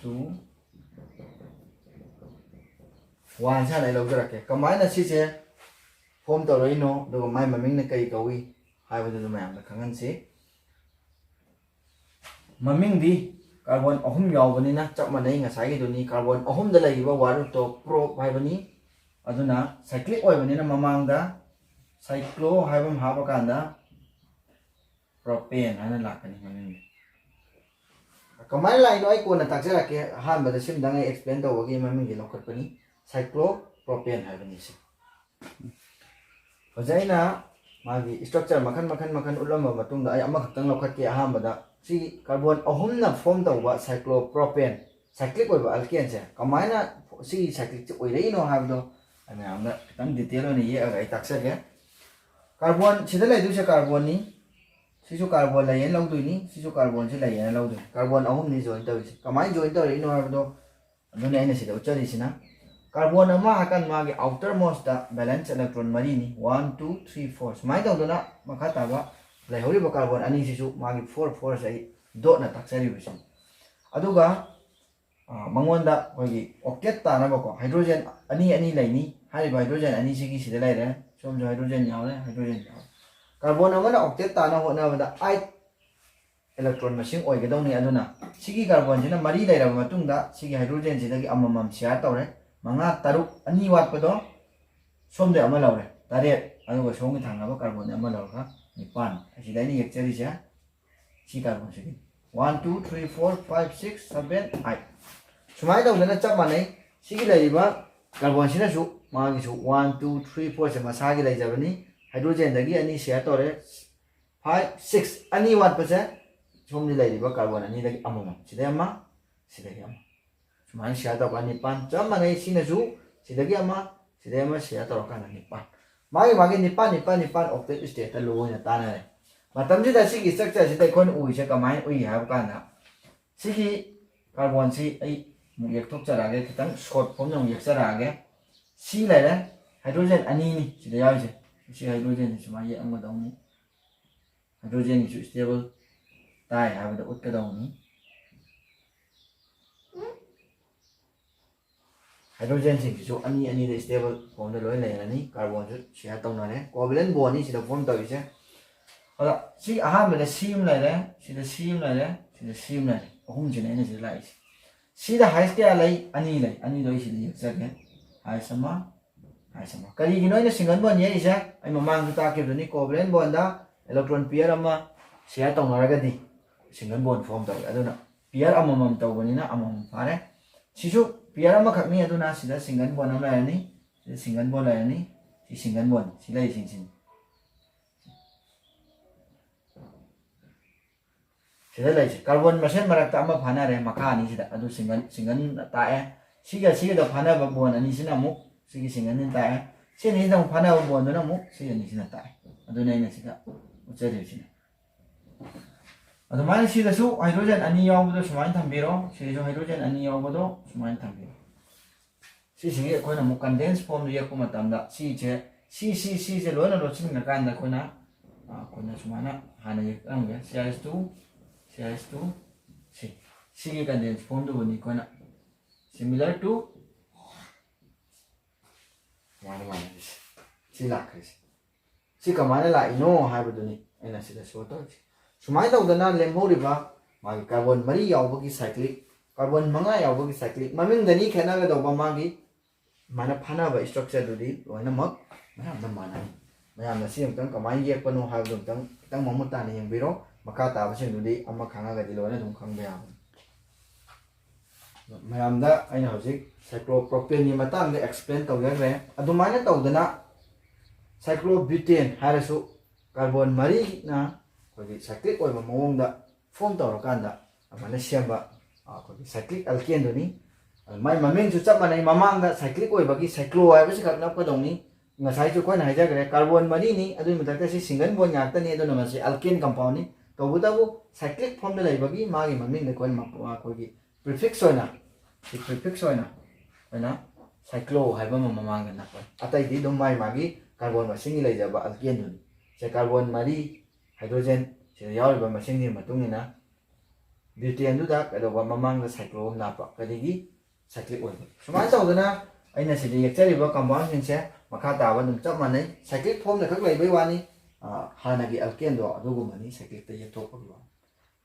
two, one ꯁꯦ ꯍꯥꯟꯅ ꯑꯩ ꯂꯧꯖꯔꯛꯀꯦ꯫ ꯀꯃꯥꯏꯅ ꯁꯤꯁꯦ form ꯇꯧꯔꯛꯏꯅꯣ, ꯑꯗꯨꯒ ꯃꯥꯏ ꯃꯃꯤꯡꯅ ꯀꯔꯤ ꯀꯧꯏ ꯍꯥꯏꯕꯗꯨ ꯃꯌꯥꯝꯗ ꯈꯪꯍꯟꯁꯤ꯫ ꯃꯃꯤꯡꯗꯤ carbon ꯑꯍꯨꯝ ꯌꯥꯎꯕꯅꯤꯅ ꯆꯞ ꯃꯥꯟꯅꯩ ꯉꯁꯥꯏꯒꯤꯗꯨꯅꯤ꯫ Carbon ꯑꯍꯨꯝꯗ ꯂꯩꯔꯤꯕ word ꯇꯣ prop ꯍꯥꯏꯕꯅꯤ꯫ ꯑꯗꯨꯅ cyclic ꯑꯣꯏꯕꯅꯤꯅ ꯃꯃꯥꯡꯗ cyclo ꯍꯥꯏꯕ ꯑꯃ ꯍꯥꯞꯄꯀꯥꯟꯗ propane ꯍꯥꯏꯅ ꯂꯥꯛꯀꯅꯤ ꯃꯃꯤꯡꯗꯤ꯫ ꯀꯃꯥꯏꯅ ꯂꯥꯛꯏꯅꯣ ꯑꯩ ꯀꯣꯟꯅ ꯇꯥꯛꯆꯔꯛꯀꯦ꯫ ꯑꯍꯥꯟꯕꯗ ꯁꯤꯝꯗꯪ ꯑꯩ explain ꯇꯧꯕꯒꯤ ꯃꯃꯤꯡꯁꯦ ꯂꯧꯈꯠꯄꯅꯤ, cyclopropane ꯍꯥꯏꯕꯅꯤ ꯁꯤ꯫ ꯍꯧꯖꯤꯛ ꯑꯩꯅ ꯃꯥꯒꯤ structure ꯃꯈꯜ ꯃꯈꯜ ꯃꯈꯜ ꯎꯠꯂꯝꯕ ꯃꯇꯨꯡꯗ ꯑꯩ ꯑꯃꯈꯛꯇꯪ ꯂꯧꯈꯠꯀꯦ꯫ ꯑꯍꯥꯟꯕꯗ ꯁꯤ carbon ꯑꯍꯨꯝꯅ form ꯇꯧꯕ cyclopropane, cyclic ꯑꯣꯏꯕ alkane ꯁꯦ ꯀꯃꯥꯏꯅ ꯁꯤꯒꯤ cyclic ꯁꯦ ꯑꯣꯏꯔꯛꯏꯅꯣ ꯍꯥꯏꯕꯗꯣ ꯑꯩ ꯃꯌꯥꯝꯗ ꯈꯤꯇꯪ detail ꯑꯣꯏꯅ ꯌꯦꯛꯑꯒ ꯑꯩ ꯇꯥꯛꯆꯒꯦ꯫ Carbon ꯁꯤꯗ ꯂꯩꯗꯣꯏꯁꯦ carbon ꯅꯤ, ꯁꯤꯁꯨ carbon ꯂꯩꯌꯦꯅ ꯂꯧꯗꯣꯏꯅꯤ, ꯁꯤꯁꯨ carbon ꯁꯤ ꯂꯩꯌꯦꯅ ꯂꯧꯗꯣꯏꯅꯤ꯫ Carbon ꯑꯍꯨꯝꯅꯤ join ꯇꯧꯔꯤꯁꯦ꯫ ꯀꯃꯥꯏꯅ join ꯇꯧꯔꯛꯏꯅꯣ ꯍꯥꯏꯕꯗꯣ ꯑꯗꯨꯅꯤ ꯑꯩꯅ ꯁꯤꯗ ꯎꯠꯆꯔꯤꯁꯤꯅ꯫ ꯀꯥꯔꯕꯣꯟ ꯑꯃ ꯍꯥꯏꯀꯥꯟꯗ ꯃꯥꯒꯤ ꯑꯥꯎꯇꯔ ꯃꯣꯁꯇ ꯕꯦꯂꯦꯟꯁ ꯏꯂꯦꯛꯇ꯭ꯔꯣꯟ ꯃꯔꯤꯅꯤ, ꯋꯥꯟ, ꯇꯨ, ꯊ꯭ꯔꯤ, ꯐꯣꯔ꯫ ꯁꯨꯃꯥꯏꯅ ꯇꯧꯗꯅ ꯃꯈꯥ ꯇꯥꯕ ꯂꯩꯍꯧꯔꯤꯕ ꯀꯥꯔꯕꯣꯟ ꯑꯅꯤꯁꯤꯁꯨ ꯃꯥꯒꯤ ꯐꯣꯔ ꯐꯣꯔꯁꯦ ꯑꯩ ꯗꯣꯠꯅ ꯇꯥꯛꯆꯔꯤꯕꯁꯤꯅꯤ꯫ ꯑꯗꯨꯒ ꯃꯉꯣꯟꯗ ꯑꯩꯈꯣꯏꯒꯤ ꯑꯣꯛꯇꯦꯠ ꯇꯥꯅꯕꯀꯣ ꯍꯥꯏꯗ꯭ꯔꯣꯖꯦꯟ ꯑꯅꯤ ꯑꯅꯤ ꯂꯩꯅꯤ꯫ ꯍꯥꯏꯔꯤꯕ ꯍꯥꯏꯗ꯭ꯔꯣꯖꯦꯟ ꯑꯅꯤꯁꯤꯒꯤ ꯁꯤꯗ ꯂꯩꯔꯦ, ꯁꯣꯝꯁꯨ ꯍꯥꯏꯗ꯭ꯔꯣꯖꯦꯟ ꯌꯥꯎꯔꯦ, ꯍꯥꯏꯗ꯭ꯔꯣꯖꯦꯟ ꯌꯥꯎꯔꯦ꯫ ꯀꯥꯔꯕꯣꯟ ꯑꯃꯅ ꯑꯣꯛꯇꯦꯠ ꯇꯥꯅ ꯍꯣꯠꯅꯕꯗ ꯑꯥꯏꯠ ꯏꯂꯦꯛꯇ꯭ꯔꯣꯟ ꯃꯁꯤꯡ ꯑꯣꯏꯒꯗꯧꯅꯤ꯫ ꯑꯗꯨꯅ ꯁꯤꯒꯤ ꯀꯥꯔꯕꯣꯟꯁꯤꯅ ꯃꯔꯤ ꯂꯩꯔꯕ ꯃꯇꯨꯡꯗ ꯁꯤꯒꯤ ꯍꯥꯏꯗ꯭ꯔꯣꯖꯦꯟꯁꯤꯗꯒꯤ ꯑꯃꯃꯝ ꯁꯤꯌꯥꯔ ꯇꯧꯔꯦ꯫ ꯃꯉꯥ, ꯇꯔꯨꯛ, ꯑꯅꯤ ꯋꯥꯠꯄꯗꯣ ꯁꯣꯝꯗ ꯑꯃ ꯂꯧꯔꯦ, ꯇꯔꯦꯠ꯫ ꯑꯗꯨꯒ ꯁꯣꯝꯒꯤ ꯊꯪꯅꯕ ꯀꯥꯔꯕꯣꯟꯗ ꯑꯃ ꯂꯧꯔꯒ ꯅꯤꯄꯥꯟ꯫ ꯑꯁꯤꯗ ꯑꯩꯅ ꯌꯦꯛꯆꯔꯤꯁꯦ ꯁꯤ ꯀꯥꯔꯕꯣꯟꯁꯤꯒꯤ one, two, three, four, five, six, seven, eight. ꯁꯨꯃꯥꯏꯅ ꯇꯧꯗꯅ ꯆꯞ ꯃꯥꯟꯅꯩ꯫ ꯁꯤꯒꯤ ꯂꯩꯔꯤꯕ ꯀꯥꯔꯕꯣꯟꯁꯤꯅꯁꯨ ꯃꯥꯒꯤꯁꯨ ꯋꯥꯟ, ꯇꯨ, ꯊ꯭ꯔꯤ, ꯐꯣꯔꯁꯦ ꯃꯁꯥꯒꯤ ꯂꯩꯖꯕꯅꯤ꯫ ꯍꯥꯏꯗ꯭ꯔꯣꯖꯦꯟꯗꯒꯤ ꯑꯅꯤ ꯁꯤꯌꯥꯔ ꯇꯧꯔꯦ, ꯐꯥꯏꯚ, ꯁꯤꯛꯁ꯫ ꯑꯅꯤ ꯋꯥꯠꯄꯁꯦ ꯁꯣꯝꯗ ꯂꯩꯔꯤꯕ ꯀꯥꯔꯕꯣꯟ ꯑꯅꯤꯗꯒꯤ ꯑꯃꯃꯝ, ꯁꯤꯗꯩ ꯑꯃ, ꯁꯤꯗꯒꯤ ꯑꯃ꯫ ꯁꯨꯃꯥꯏꯅ ꯁꯤꯌꯥꯔ ꯇꯧꯕ ꯅꯤꯄꯥꯟ꯫ ꯆꯞ ꯃꯥꯟꯅꯩ꯫ ꯁꯤꯅꯁꯨ ꯁꯤꯗꯒꯤ ꯑꯃ, ꯁꯤꯗꯒꯤ ꯑꯃ ꯁꯤꯌꯥꯔ ꯇꯧꯔꯀꯥꯟꯗ ꯅꯤꯄꯥꯟ꯫ ꯃꯥꯒꯤ ꯃꯥꯒꯤ ꯅꯤꯄꯥꯟ, ꯅꯤꯄꯥꯟ, ꯅꯤꯄꯥꯟ ꯑꯣꯛꯇꯦꯠ ꯁ꯭ꯇꯦꯠꯇ ꯂꯣꯏꯅ ꯇꯥꯟꯅꯔꯦ꯫ ꯃꯇꯝꯁꯤꯗ ꯁꯤꯒꯤ ꯁ꯭ꯇ꯭ꯔꯛꯆꯔꯁꯤꯗ ꯑꯩꯈꯣꯏꯅ ꯎꯔꯤꯁꯦ ꯀꯃꯥꯏꯅ ꯎꯏ ꯍꯥꯏꯕ ꯀꯥꯟꯗ, ꯁꯤꯒꯤ ꯀꯥꯔꯕꯣꯟꯁꯤ ꯑꯩ ꯑꯃꯨꯛ ꯌꯦꯛꯊꯣꯛꯆꯔꯛꯑꯒꯦ, ꯈꯤꯇꯪ ꯁꯣꯔꯠ ꯐꯣꯝꯗ ꯑꯃꯨꯛ ꯌꯦꯛꯆꯔꯛꯑꯒꯦ꯫ ꯁꯤ ꯂꯩꯔꯦ, ꯍꯥꯏꯗ꯭ꯔꯣꯖꯦꯟ ꯑꯅꯤꯅꯤ ꯁꯤꯗ ꯌꯥꯎꯔꯤꯁꯦ꯫ ꯁꯤ ꯍꯥꯏꯗ꯭ꯔꯣꯖꯦꯟꯁꯤ ꯁꯨꯃꯥꯏꯅ ꯌꯦꯛꯑꯝꯒꯗꯧꯅꯤ꯫ ꯍꯥꯏꯗ꯭ꯔꯣꯖꯦꯟꯒꯤꯁꯨ ꯁ꯭ꯇꯦꯕꯜ ꯇꯥꯏ ꯍꯥꯏꯕꯗ ꯎꯠꯀꯗꯧꯅꯤ꯫ ꯍꯥꯏꯗ꯭ꯔꯣꯖꯦꯟꯁꯤꯡꯁꯤꯁꯨ ꯑꯅꯤ ꯑꯅꯤꯗ ꯁ꯭ꯇꯦꯕꯜ ꯐꯣꯝꯗ ꯂꯣꯏ ꯂꯩꯔꯅꯤ꯫ ꯀꯥꯔꯕꯣꯟꯁꯨ ꯁꯤꯌꯥꯔ ꯇꯧꯅꯔꯦ, ꯀꯣꯚꯦꯂꯦꯟ ꯕꯣꯟꯅꯤ ꯁꯤꯗ ꯐꯣꯝ ꯇꯧꯔꯤꯁꯦ꯫ ꯑꯗ ꯁꯤ ꯑꯍꯥꯟꯕꯗ ꯁꯤ ꯑꯃ ꯂꯩꯔꯦ, ꯁꯤꯗ ꯁꯤ ꯑꯃ ꯂꯩꯔꯦ, ꯁꯤꯗ ꯁꯤ ꯑꯃ ꯂꯩꯔꯦ꯫ ꯑꯍꯨꯝꯁꯤꯅ ꯑꯩꯅ ꯁꯤꯗ ꯂꯥꯛꯏꯁꯦ꯫ ꯁꯤꯗ ꯍꯥꯏꯁ ꯀꯌꯥ ꯂꯩ? ꯑꯅꯤ ꯂꯩ꯫ ꯑꯅꯤꯗꯣ ꯑꯩ ꯁꯤꯗ ꯌꯦꯛꯆꯒꯦ꯫ ꯍꯥꯏꯁ ꯑꯃ, ꯍꯥꯏꯁ ꯑꯃ꯫ ꯀꯔꯤꯒꯤꯅꯣ ꯑꯩꯅ ꯁꯤꯡꯒꯜ ꯕꯣꯟ ꯌꯦꯛꯏꯁꯦ? ꯑꯩ ꯃꯃꯥꯡꯗ ꯇꯥꯛꯈꯤꯕꯗꯨꯅꯤ, ꯀꯣꯚꯦꯂꯦꯟ ꯕꯣꯟꯗ ꯏꯂꯦꯛꯇ꯭ꯔꯣꯟ ꯄꯤꯌꯔ ꯑꯃ ꯁꯤꯌꯥꯔ ꯇꯧꯅꯔꯒꯗꯤ ꯁꯤꯡꯒꯜ ꯕꯣꯟ ꯐꯣꯝ ꯇꯧꯏ꯫ ꯑꯗꯨꯅ ꯄꯤꯌꯔ ꯑꯃꯃꯝ ꯇꯧꯕꯅꯤꯅ ꯑꯃꯃꯝ ꯐꯥꯔꯦ꯫ ꯁꯤꯁꯨ ꯄꯤꯌꯔ ꯑꯃꯈꯛꯅꯤ, ꯑꯗꯨꯅ ꯁꯤꯗ ꯁꯤꯡꯒꯜ ꯕꯣꯟ ꯑꯃ ꯂꯩꯔꯅꯤ, ꯁꯤꯗ ꯁꯤꯡꯒꯜ ꯕꯣꯟ ꯂꯩꯔꯅꯤ, ꯁꯤ ꯁꯤꯡꯒꯜ ꯕꯣꯟ, ꯁꯤ ꯂꯩꯔꯤꯁꯤꯡꯁꯤꯅꯤ꯫ ꯁꯤꯗ ꯂꯩꯁꯦ ꯀꯥꯔꯕꯣꯟ ꯃꯁꯦꯟ ꯃꯔꯛꯇ ꯑꯃ ꯐꯥꯅꯔꯦ, ꯃꯈꯥ ꯑꯅꯤꯁꯤꯗ, ꯑꯗꯨ ꯁꯤꯡꯒꯜ, ꯁꯤꯡꯒꯜ ꯇꯥꯛꯑꯦ꯫ ꯁꯤꯒ ꯁꯤꯒꯗ ꯐꯥꯅꯕ ꯕꯣꯟ ꯑꯅꯤꯁꯤꯅ ꯑꯃꯨꯛ ꯁꯤꯒꯤ ꯁꯤꯡꯒꯜꯁꯤꯅ ꯇꯥꯛꯑꯦ꯫ ꯁꯤ ꯑꯅꯤꯁꯤꯗ ꯑꯃꯨꯛ ꯐꯥꯅꯕ ꯕꯣꯟꯗꯨꯅ ꯑꯃꯨꯛ ꯁꯤ ꯑꯅꯤꯁꯤꯅ ꯇꯥꯛꯑꯦ꯫ ꯑꯗꯨꯅ ꯑꯩꯅ ꯁꯤꯗ ꯎꯠꯆꯔꯤꯕꯁꯤꯅ꯫ ꯑꯗꯨꯃꯥꯏꯅ ꯁꯤꯗꯁꯨ ꯍꯥꯏꯗ꯭ꯔꯣꯖꯦꯟ ꯑꯅꯤ ꯌꯥꯎꯕꯗꯣ ꯁꯨꯃꯥꯏꯅ ꯊꯝꯕꯤꯔꯣ, ꯁꯤꯗꯁꯨ ꯍꯥꯏꯗ꯭ꯔꯣꯖꯦꯟ ꯑꯅꯤ ꯌꯥꯎꯕꯗꯣ ꯁꯨꯃꯥꯏꯅ ꯊꯝꯕꯤꯔꯣ꯫ ꯁꯤꯁꯤꯒꯤ ꯑꯩꯈꯣꯏꯅ ꯑꯃꯨꯛ ꯀꯟꯗꯦꯟꯁ ꯐꯣꯝꯗ ꯌꯦꯛꯄ ꯃꯇꯝꯗ ꯁꯤꯁꯦ ꯁꯤ ꯁꯤ ꯁꯤꯁꯦ ꯂꯣꯏꯅ ꯂꯣꯠꯁꯤꯟꯈ꯭ꯔꯀꯥꯟꯗ ꯑꯩꯈꯣꯏꯅ ꯑꯩꯈꯣꯏꯅ ꯁꯨꯃꯥꯏꯅ ꯍꯥꯟꯅ ꯌꯦꯛꯂꯝꯒꯦ꯫ C I S two, C I S two, ꯁꯤ ꯁꯤꯒꯤ ꯀꯟꯗꯦꯟꯁ ꯐꯣꯝꯗꯨꯕꯨꯅꯤ ꯑꯩꯈꯣꯏꯅ similar to ꯁꯨꯃꯥꯏꯅ ꯃꯥꯟꯅꯔꯤꯁꯦ꯫ ꯁꯤ ꯂꯥꯛꯈ꯭ꯔꯤꯁꯦ꯫ ꯁꯤ ꯀꯃꯥꯏꯅ ꯂꯥꯛꯏꯅꯣ ꯍꯥꯏꯕꯗꯨꯅꯤ ꯑꯩꯅ ꯁꯤꯗ ꯁꯣ ꯇꯧꯔꯤꯁꯦ꯫ ꯁꯨꯃꯥꯏꯅ ꯇꯧꯗꯅ ꯂꯦꯝꯍꯧꯔꯤꯕ ꯃꯥꯒꯤ ꯀꯥꯔꯕꯣꯟ ꯃꯔꯤ ꯌꯥꯎꯕꯒꯤ ꯁꯥꯏꯀ꯭ꯂꯤꯛ, ꯀꯥꯔꯕꯣꯟ ꯃꯉꯥ ꯌꯥꯎꯕꯒꯤ ꯁꯥꯏꯀ꯭ꯂꯤꯛ, ꯃꯃꯤꯡꯗꯅꯤ ꯈꯦꯠꯅꯒꯗꯧꯕ ꯃꯥꯒꯤ ꯁꯨꯃꯥꯏꯅ ꯐꯥꯅꯕ ꯏꯁꯇ꯭ꯔꯛꯆꯔꯗꯨꯗꯤ ꯂꯣꯏꯅꯃꯛ ꯃꯌꯥꯝꯗ ꯃꯥꯟꯅꯩ꯫ ꯃꯌꯥꯝꯅ ꯁꯤ ꯑꯃꯨꯛꯇꯪ ꯀꯃꯥꯏꯅ ꯌꯦꯛꯄꯅꯣ ꯍꯥꯏꯕꯗꯨ ꯑꯃꯨꯛꯇꯪ ꯈꯤꯇꯪ ꯃꯃꯨꯠ ꯇꯥꯅ ꯌꯦꯡꯕꯤꯔꯣ꯫ ꯃꯈꯥ ꯇꯥꯕꯁꯤꯡꯗꯨꯗꯤ ꯑꯃ ꯈꯪꯉꯒꯗꯤ ꯂꯣꯏꯅ ꯑꯗꯨꯝ ꯈꯪꯕ ꯌꯥꯕꯅꯤ꯫ ꯃꯌꯥꯝꯗ ꯑꯩꯅ ꯍꯧꯖꯤꯛ ꯁꯥꯏꯀ꯭ꯂꯣꯄ꯭ꯔꯣꯄꯦꯟꯒꯤ ꯃꯇꯥꯡꯗ ꯑꯦꯛꯁꯄ꯭ꯂꯦꯟ ꯇꯧꯖꯈ꯭ꯔꯦ꯫ ꯑꯗꯨꯃꯥꯏꯅ ꯇꯧꯗꯅ ꯁꯥꯏꯀ꯭ꯂꯣꯕ꯭ꯌꯨꯇꯦꯟ ꯍꯥꯏꯔꯁꯨ ꯀꯥꯔꯕꯣꯟ ꯃꯔꯤꯅ ꯑꯩꯈꯣꯏꯒꯤ ꯁꯥꯏꯀ꯭ꯂꯤꯛ ꯑꯣꯏꯕ ꯃꯑꯣꯡꯗ ꯐꯣꯝ ꯇꯧꯔꯀꯥꯟꯗ ꯑꯗꯨꯃꯥꯏꯅ ꯁꯦꯝꯕ ꯑꯩꯈꯣꯏꯒꯤ ꯁꯥꯏꯀ꯭ꯂꯤꯛ ꯑꯜꯀꯦꯟꯗꯨꯅꯤ꯫ ꯃꯥꯏ ꯃꯃꯤꯡꯁꯨ ꯆꯞ ꯃꯥꯟꯅꯩ꯫ ꯃꯃꯥꯡꯗ ꯁꯥꯏꯀ꯭ꯂꯤꯛ ꯑꯣꯏꯕꯒꯤ ꯁꯥꯏꯀ꯭ꯂꯣ ꯍꯥꯏꯕꯁꯤ ꯈꯛ ꯅꯞꯀꯗꯧꯅꯤ꯫ ꯉꯁꯥꯏꯁꯨ ꯑꯩꯈꯣꯏꯅ ꯍꯥꯏꯖꯈ꯭ꯔꯦ, ꯀꯥꯔꯕꯣꯟ ꯃꯔꯤꯅꯤ, ꯑꯗꯨꯒꯤ ꯃꯊꯛꯇ ꯁꯤ ꯁꯤꯡꯒꯜ ꯕꯣꯟ ꯉꯥꯛꯇꯅꯤ, ꯑꯗꯨꯅ ꯃꯁꯤ ꯑꯜꯀꯦꯟ ꯀꯝꯄꯥꯎꯟꯅꯤ꯫ ꯇꯧꯕꯇꯕꯨ ꯁꯥꯏꯀ꯭ꯂꯤꯛ ꯐꯣꯝꯗ ꯂꯩꯕꯒꯤ ꯃꯥꯒꯤ ꯃꯃꯤꯡꯗ ꯑꯩꯈꯣꯏꯅ ꯃ-, ꯑꯩꯈꯣꯏꯒꯤ ꯄ꯭ꯔꯤꯐꯤꯛꯁ ꯑꯣꯏꯅ, ꯁꯤ ꯄ꯭ꯔꯤꯐꯤꯛꯁ ꯑꯣꯏꯅ ꯑꯩꯈꯣꯏꯅ ꯁꯥꯏꯀ꯭ꯂꯣ ꯍꯥꯏꯕ ꯑꯃ ꯃꯃꯥꯡꯗ ꯅꯞꯄꯅꯤ꯫ ꯑꯇꯩꯗꯤ ꯑꯗꯨꯝ ꯃꯥꯒꯤ ꯃꯥꯒꯤ ꯀꯥꯔꯕꯣꯟ ꯃꯁꯤꯡꯒꯤ ꯂꯩꯖꯕ ꯑꯜꯀꯦꯟꯗꯨꯅꯤ꯫ ꯁꯦ ꯀꯥꯔꯕꯣꯟ ꯃꯔꯤ, ꯍꯥꯏꯗ꯭ꯔꯣꯖꯦꯟ ꯁꯤꯗ ꯌꯥꯎꯔꯤꯕ ꯃꯁꯤꯡꯒꯤ ꯃꯇꯨꯡ ꯏꯟꯅ ꯕ꯭ꯌꯨꯇꯦꯟꯗꯨꯗ ꯀꯩꯗꯧꯕ ꯃꯃꯥꯡꯗ ꯁꯥꯏꯀ꯭ꯂꯣ ꯑꯃ ꯂꯥꯛꯄ, ꯀꯔꯤꯒꯤ ꯁꯥꯏꯀ꯭ꯂꯤꯛ ꯑꯣꯏꯕ꯫ ꯁꯨꯃꯥꯏꯅ ꯇꯧꯗꯅ ꯑꯩꯅ ꯁꯤꯗ ꯌꯦꯛꯆꯔꯤꯕ ꯀꯝꯄꯥꯎꯟꯁꯤꯡꯁꯦ ꯃꯈꯥ ꯇꯥꯕ ꯑꯗꯨꯝ ꯆꯞ ꯃꯥꯟꯅꯩ, ꯁꯥꯏꯀ꯭ꯂꯤꯛ ꯐꯣꯝꯗ ꯈꯛ ꯂꯩꯕꯩ ꯋꯥꯅꯤ꯫ ꯑ, ꯍꯥꯟꯅꯒꯤ ꯑꯜꯀꯦꯟꯗꯣ ꯑꯗꯨꯒꯨꯝꯕꯅꯤ ꯁꯥꯏꯀ꯭ꯂꯤꯛꯇ ꯌꯦꯛꯊꯣꯛꯄꯒꯤ ꯋꯥꯅꯤ꯫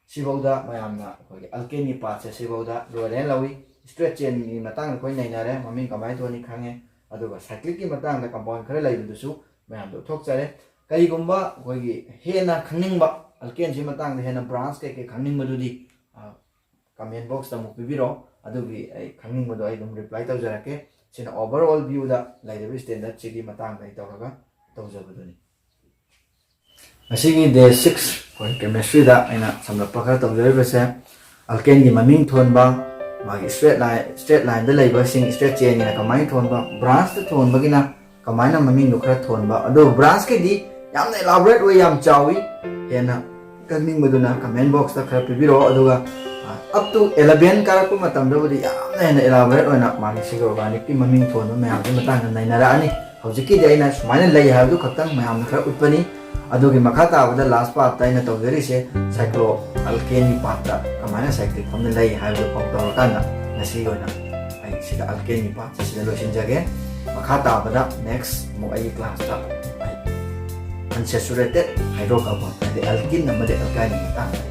ꯁꯤꯐꯧꯗ ꯃꯌꯥꯝꯅ ꯑꯩꯈꯣꯏꯒꯤ ꯑꯜꯀꯦꯟꯒꯤ ꯄꯥꯔꯠꯁꯦ ꯁꯤꯐꯧꯗ ꯂꯣꯏꯔꯦꯅ ꯂꯧꯏ꯫ ꯁ꯭ꯇ꯭ꯔꯦꯠ ꯆꯦꯟꯒꯤ ꯃꯇꯥꯡꯗ ꯑꯩꯈꯣꯏ ꯅꯩꯅꯔꯦ, ꯃꯃꯤꯡ ꯀꯃꯥꯏꯅ ꯊꯣꯟꯅꯤ ꯈꯪꯉꯦ꯫ ꯑꯗꯨꯒ ꯁꯥꯏꯀ꯭ꯂꯤꯛꯀꯤ ꯃꯇꯥꯡꯗ ꯀꯝꯄꯥꯎꯟ ꯈꯔ ꯂꯩꯕꯗꯨꯁꯨ ꯃꯌꯥꯝꯗ ꯎꯠꯊꯣꯛꯆꯔꯦ꯫ ꯀꯔꯤꯒꯨꯝꯕ ꯑꯩꯈꯣꯏꯒꯤ ꯍꯦꯟꯅ ꯈꯪꯅꯤꯡꯕ, ꯑꯜꯀꯦꯟꯁꯤ ꯃꯇꯥꯡꯗ ꯍꯦꯟꯅ ꯕ꯭ꯔꯥꯟꯁ ꯀꯩꯀꯩ ꯈꯪꯅꯤꯡꯕꯗꯨꯗꯤ ꯀꯃꯦꯟ ꯕꯣꯛꯁꯇ ꯑꯃꯨꯛ ꯄꯤꯕꯤꯔꯛꯑꯣ꯫ ꯑꯗꯨꯒꯤ ꯑꯩ ꯈꯪꯅꯤꯡꯕꯗꯣ ꯑꯩ ꯑꯗꯨꯝ ꯔꯤꯄ꯭ꯂꯥꯏ ꯇꯧꯖꯔꯛꯀꯦ꯫ ꯁꯤꯅ ꯑꯣꯚꯔ ꯑꯣꯜ ꯚ꯭ꯌꯨꯗ ꯂꯩꯔꯤꯕ ꯁ꯭ꯇꯦꯟꯗꯔꯠꯁꯤꯒꯤ ꯃꯇꯥꯡꯗ ꯑꯩ ꯇꯧꯔꯒ ꯇꯧꯖꯕꯗꯨꯅꯤ꯫ ꯉꯁꯤꯒꯤ ꯗꯦ ꯁꯤꯛꯁ ꯑꯩꯈꯣꯏ ꯀꯦꯃꯤꯁꯇ꯭ꯔꯤꯗ ꯑꯩꯅ ꯁꯝꯂꯞꯄ ꯈꯔ ꯇꯧꯖꯔꯤꯕꯁꯦ, ꯑꯜꯀꯦꯟꯒꯤ ꯃꯃꯤꯡ ꯊꯣꯟꯕ, ꯃꯥꯒꯤ ꯁ꯭ꯇ꯭ꯔꯦꯠ ꯂꯥꯏꯟ, ꯁ꯭ꯇ꯭ꯔꯦꯠ ꯂꯥꯏꯟꯗ ꯂꯩꯕꯁꯤꯡ ꯁ꯭ꯇ꯭ꯔꯦꯠ ꯆꯦꯟꯒꯤꯅ ꯀꯃꯥꯏꯅ ꯊꯣꯟꯕ, ꯕ꯭ꯔꯥꯟꯁꯇ ꯊꯣꯟꯕꯒꯤꯅ ꯀꯃꯥꯏꯅ ꯃꯃꯤꯡꯗꯣ ꯈꯔ ꯊꯣꯟꯕ, ꯑꯗꯨ ꯕ꯭ꯔꯥꯟꯁꯀꯤꯗꯤ ꯌꯥꯝꯅ ꯏꯂꯥꯕꯣꯔꯦꯠ ꯑꯣꯏ, ꯌꯥꯝ ꯆꯥꯎꯏ꯫ ꯍꯦꯟꯅ ꯈꯪꯅꯤꯡꯕꯗꯨꯅ ꯀꯃꯦꯟ ꯕꯣꯛꯁꯇ ꯈꯔ ꯄꯤꯕꯤꯔꯛꯑꯣ꯫ ꯑꯗꯨꯒ, ꯑ, Up to eleven ꯀꯥꯔꯛꯄ ꯃꯇꯝꯗꯕꯨꯗꯤ ꯌꯥꯝꯅ ꯍꯦꯟꯅ elaborate ꯑꯣꯏꯅ ꯃꯥꯒꯤ cycloorganicꯀꯤ ꯃꯃꯤꯡ ꯊꯣꯟꯕ ꯃꯌꯥꯝꯁꯤ ꯃꯇꯥꯡꯗ ꯅꯩꯅꯔꯛꯑꯅꯤ꯫ ꯍꯧꯖꯤꯛꯀꯤꯗꯤ ꯑꯩꯅ ꯁꯨꯃꯥꯏꯅ ꯂꯩ ꯍꯥꯏꯕꯗꯨ ꯈꯛꯇꯪ ꯃꯌꯥꯝꯗ ꯈꯔ ꯎꯠꯄꯅꯤ꯫ ꯑꯗꯨꯒꯤ ꯃꯈꯥ ꯇꯥꯕꯗ last partꯇ ꯑꯩꯅ ꯇꯧꯖꯔꯤꯁꯦ cycloalkaneꯒꯤ partꯇ ꯀꯃꯥꯏꯅ cyclic formꯗ ꯂꯩ ꯍꯥꯏꯕꯗꯨ ꯐꯥꯎ ꯇꯧꯔꯀꯥꯟꯗ ꯉꯁꯤꯒꯤ ꯑꯣꯏꯅ ꯑꯩ ꯁꯤꯗ alkaneꯒꯤ partꯁꯦ ꯁꯤꯗ ꯂꯣꯏꯁꯤꯟꯖꯒꯦ꯫ ꯃꯈꯥ ꯇꯥꯕꯗ next ꯑꯃꯨꯛ ꯑꯩꯒꯤ classꯇ ꯑꯩ unsaturated hydrocarbon ꯍꯥꯏꯗꯤ alkene ꯑꯃꯗꯤ alkyneꯒꯤ ꯃꯇꯥꯡꯗ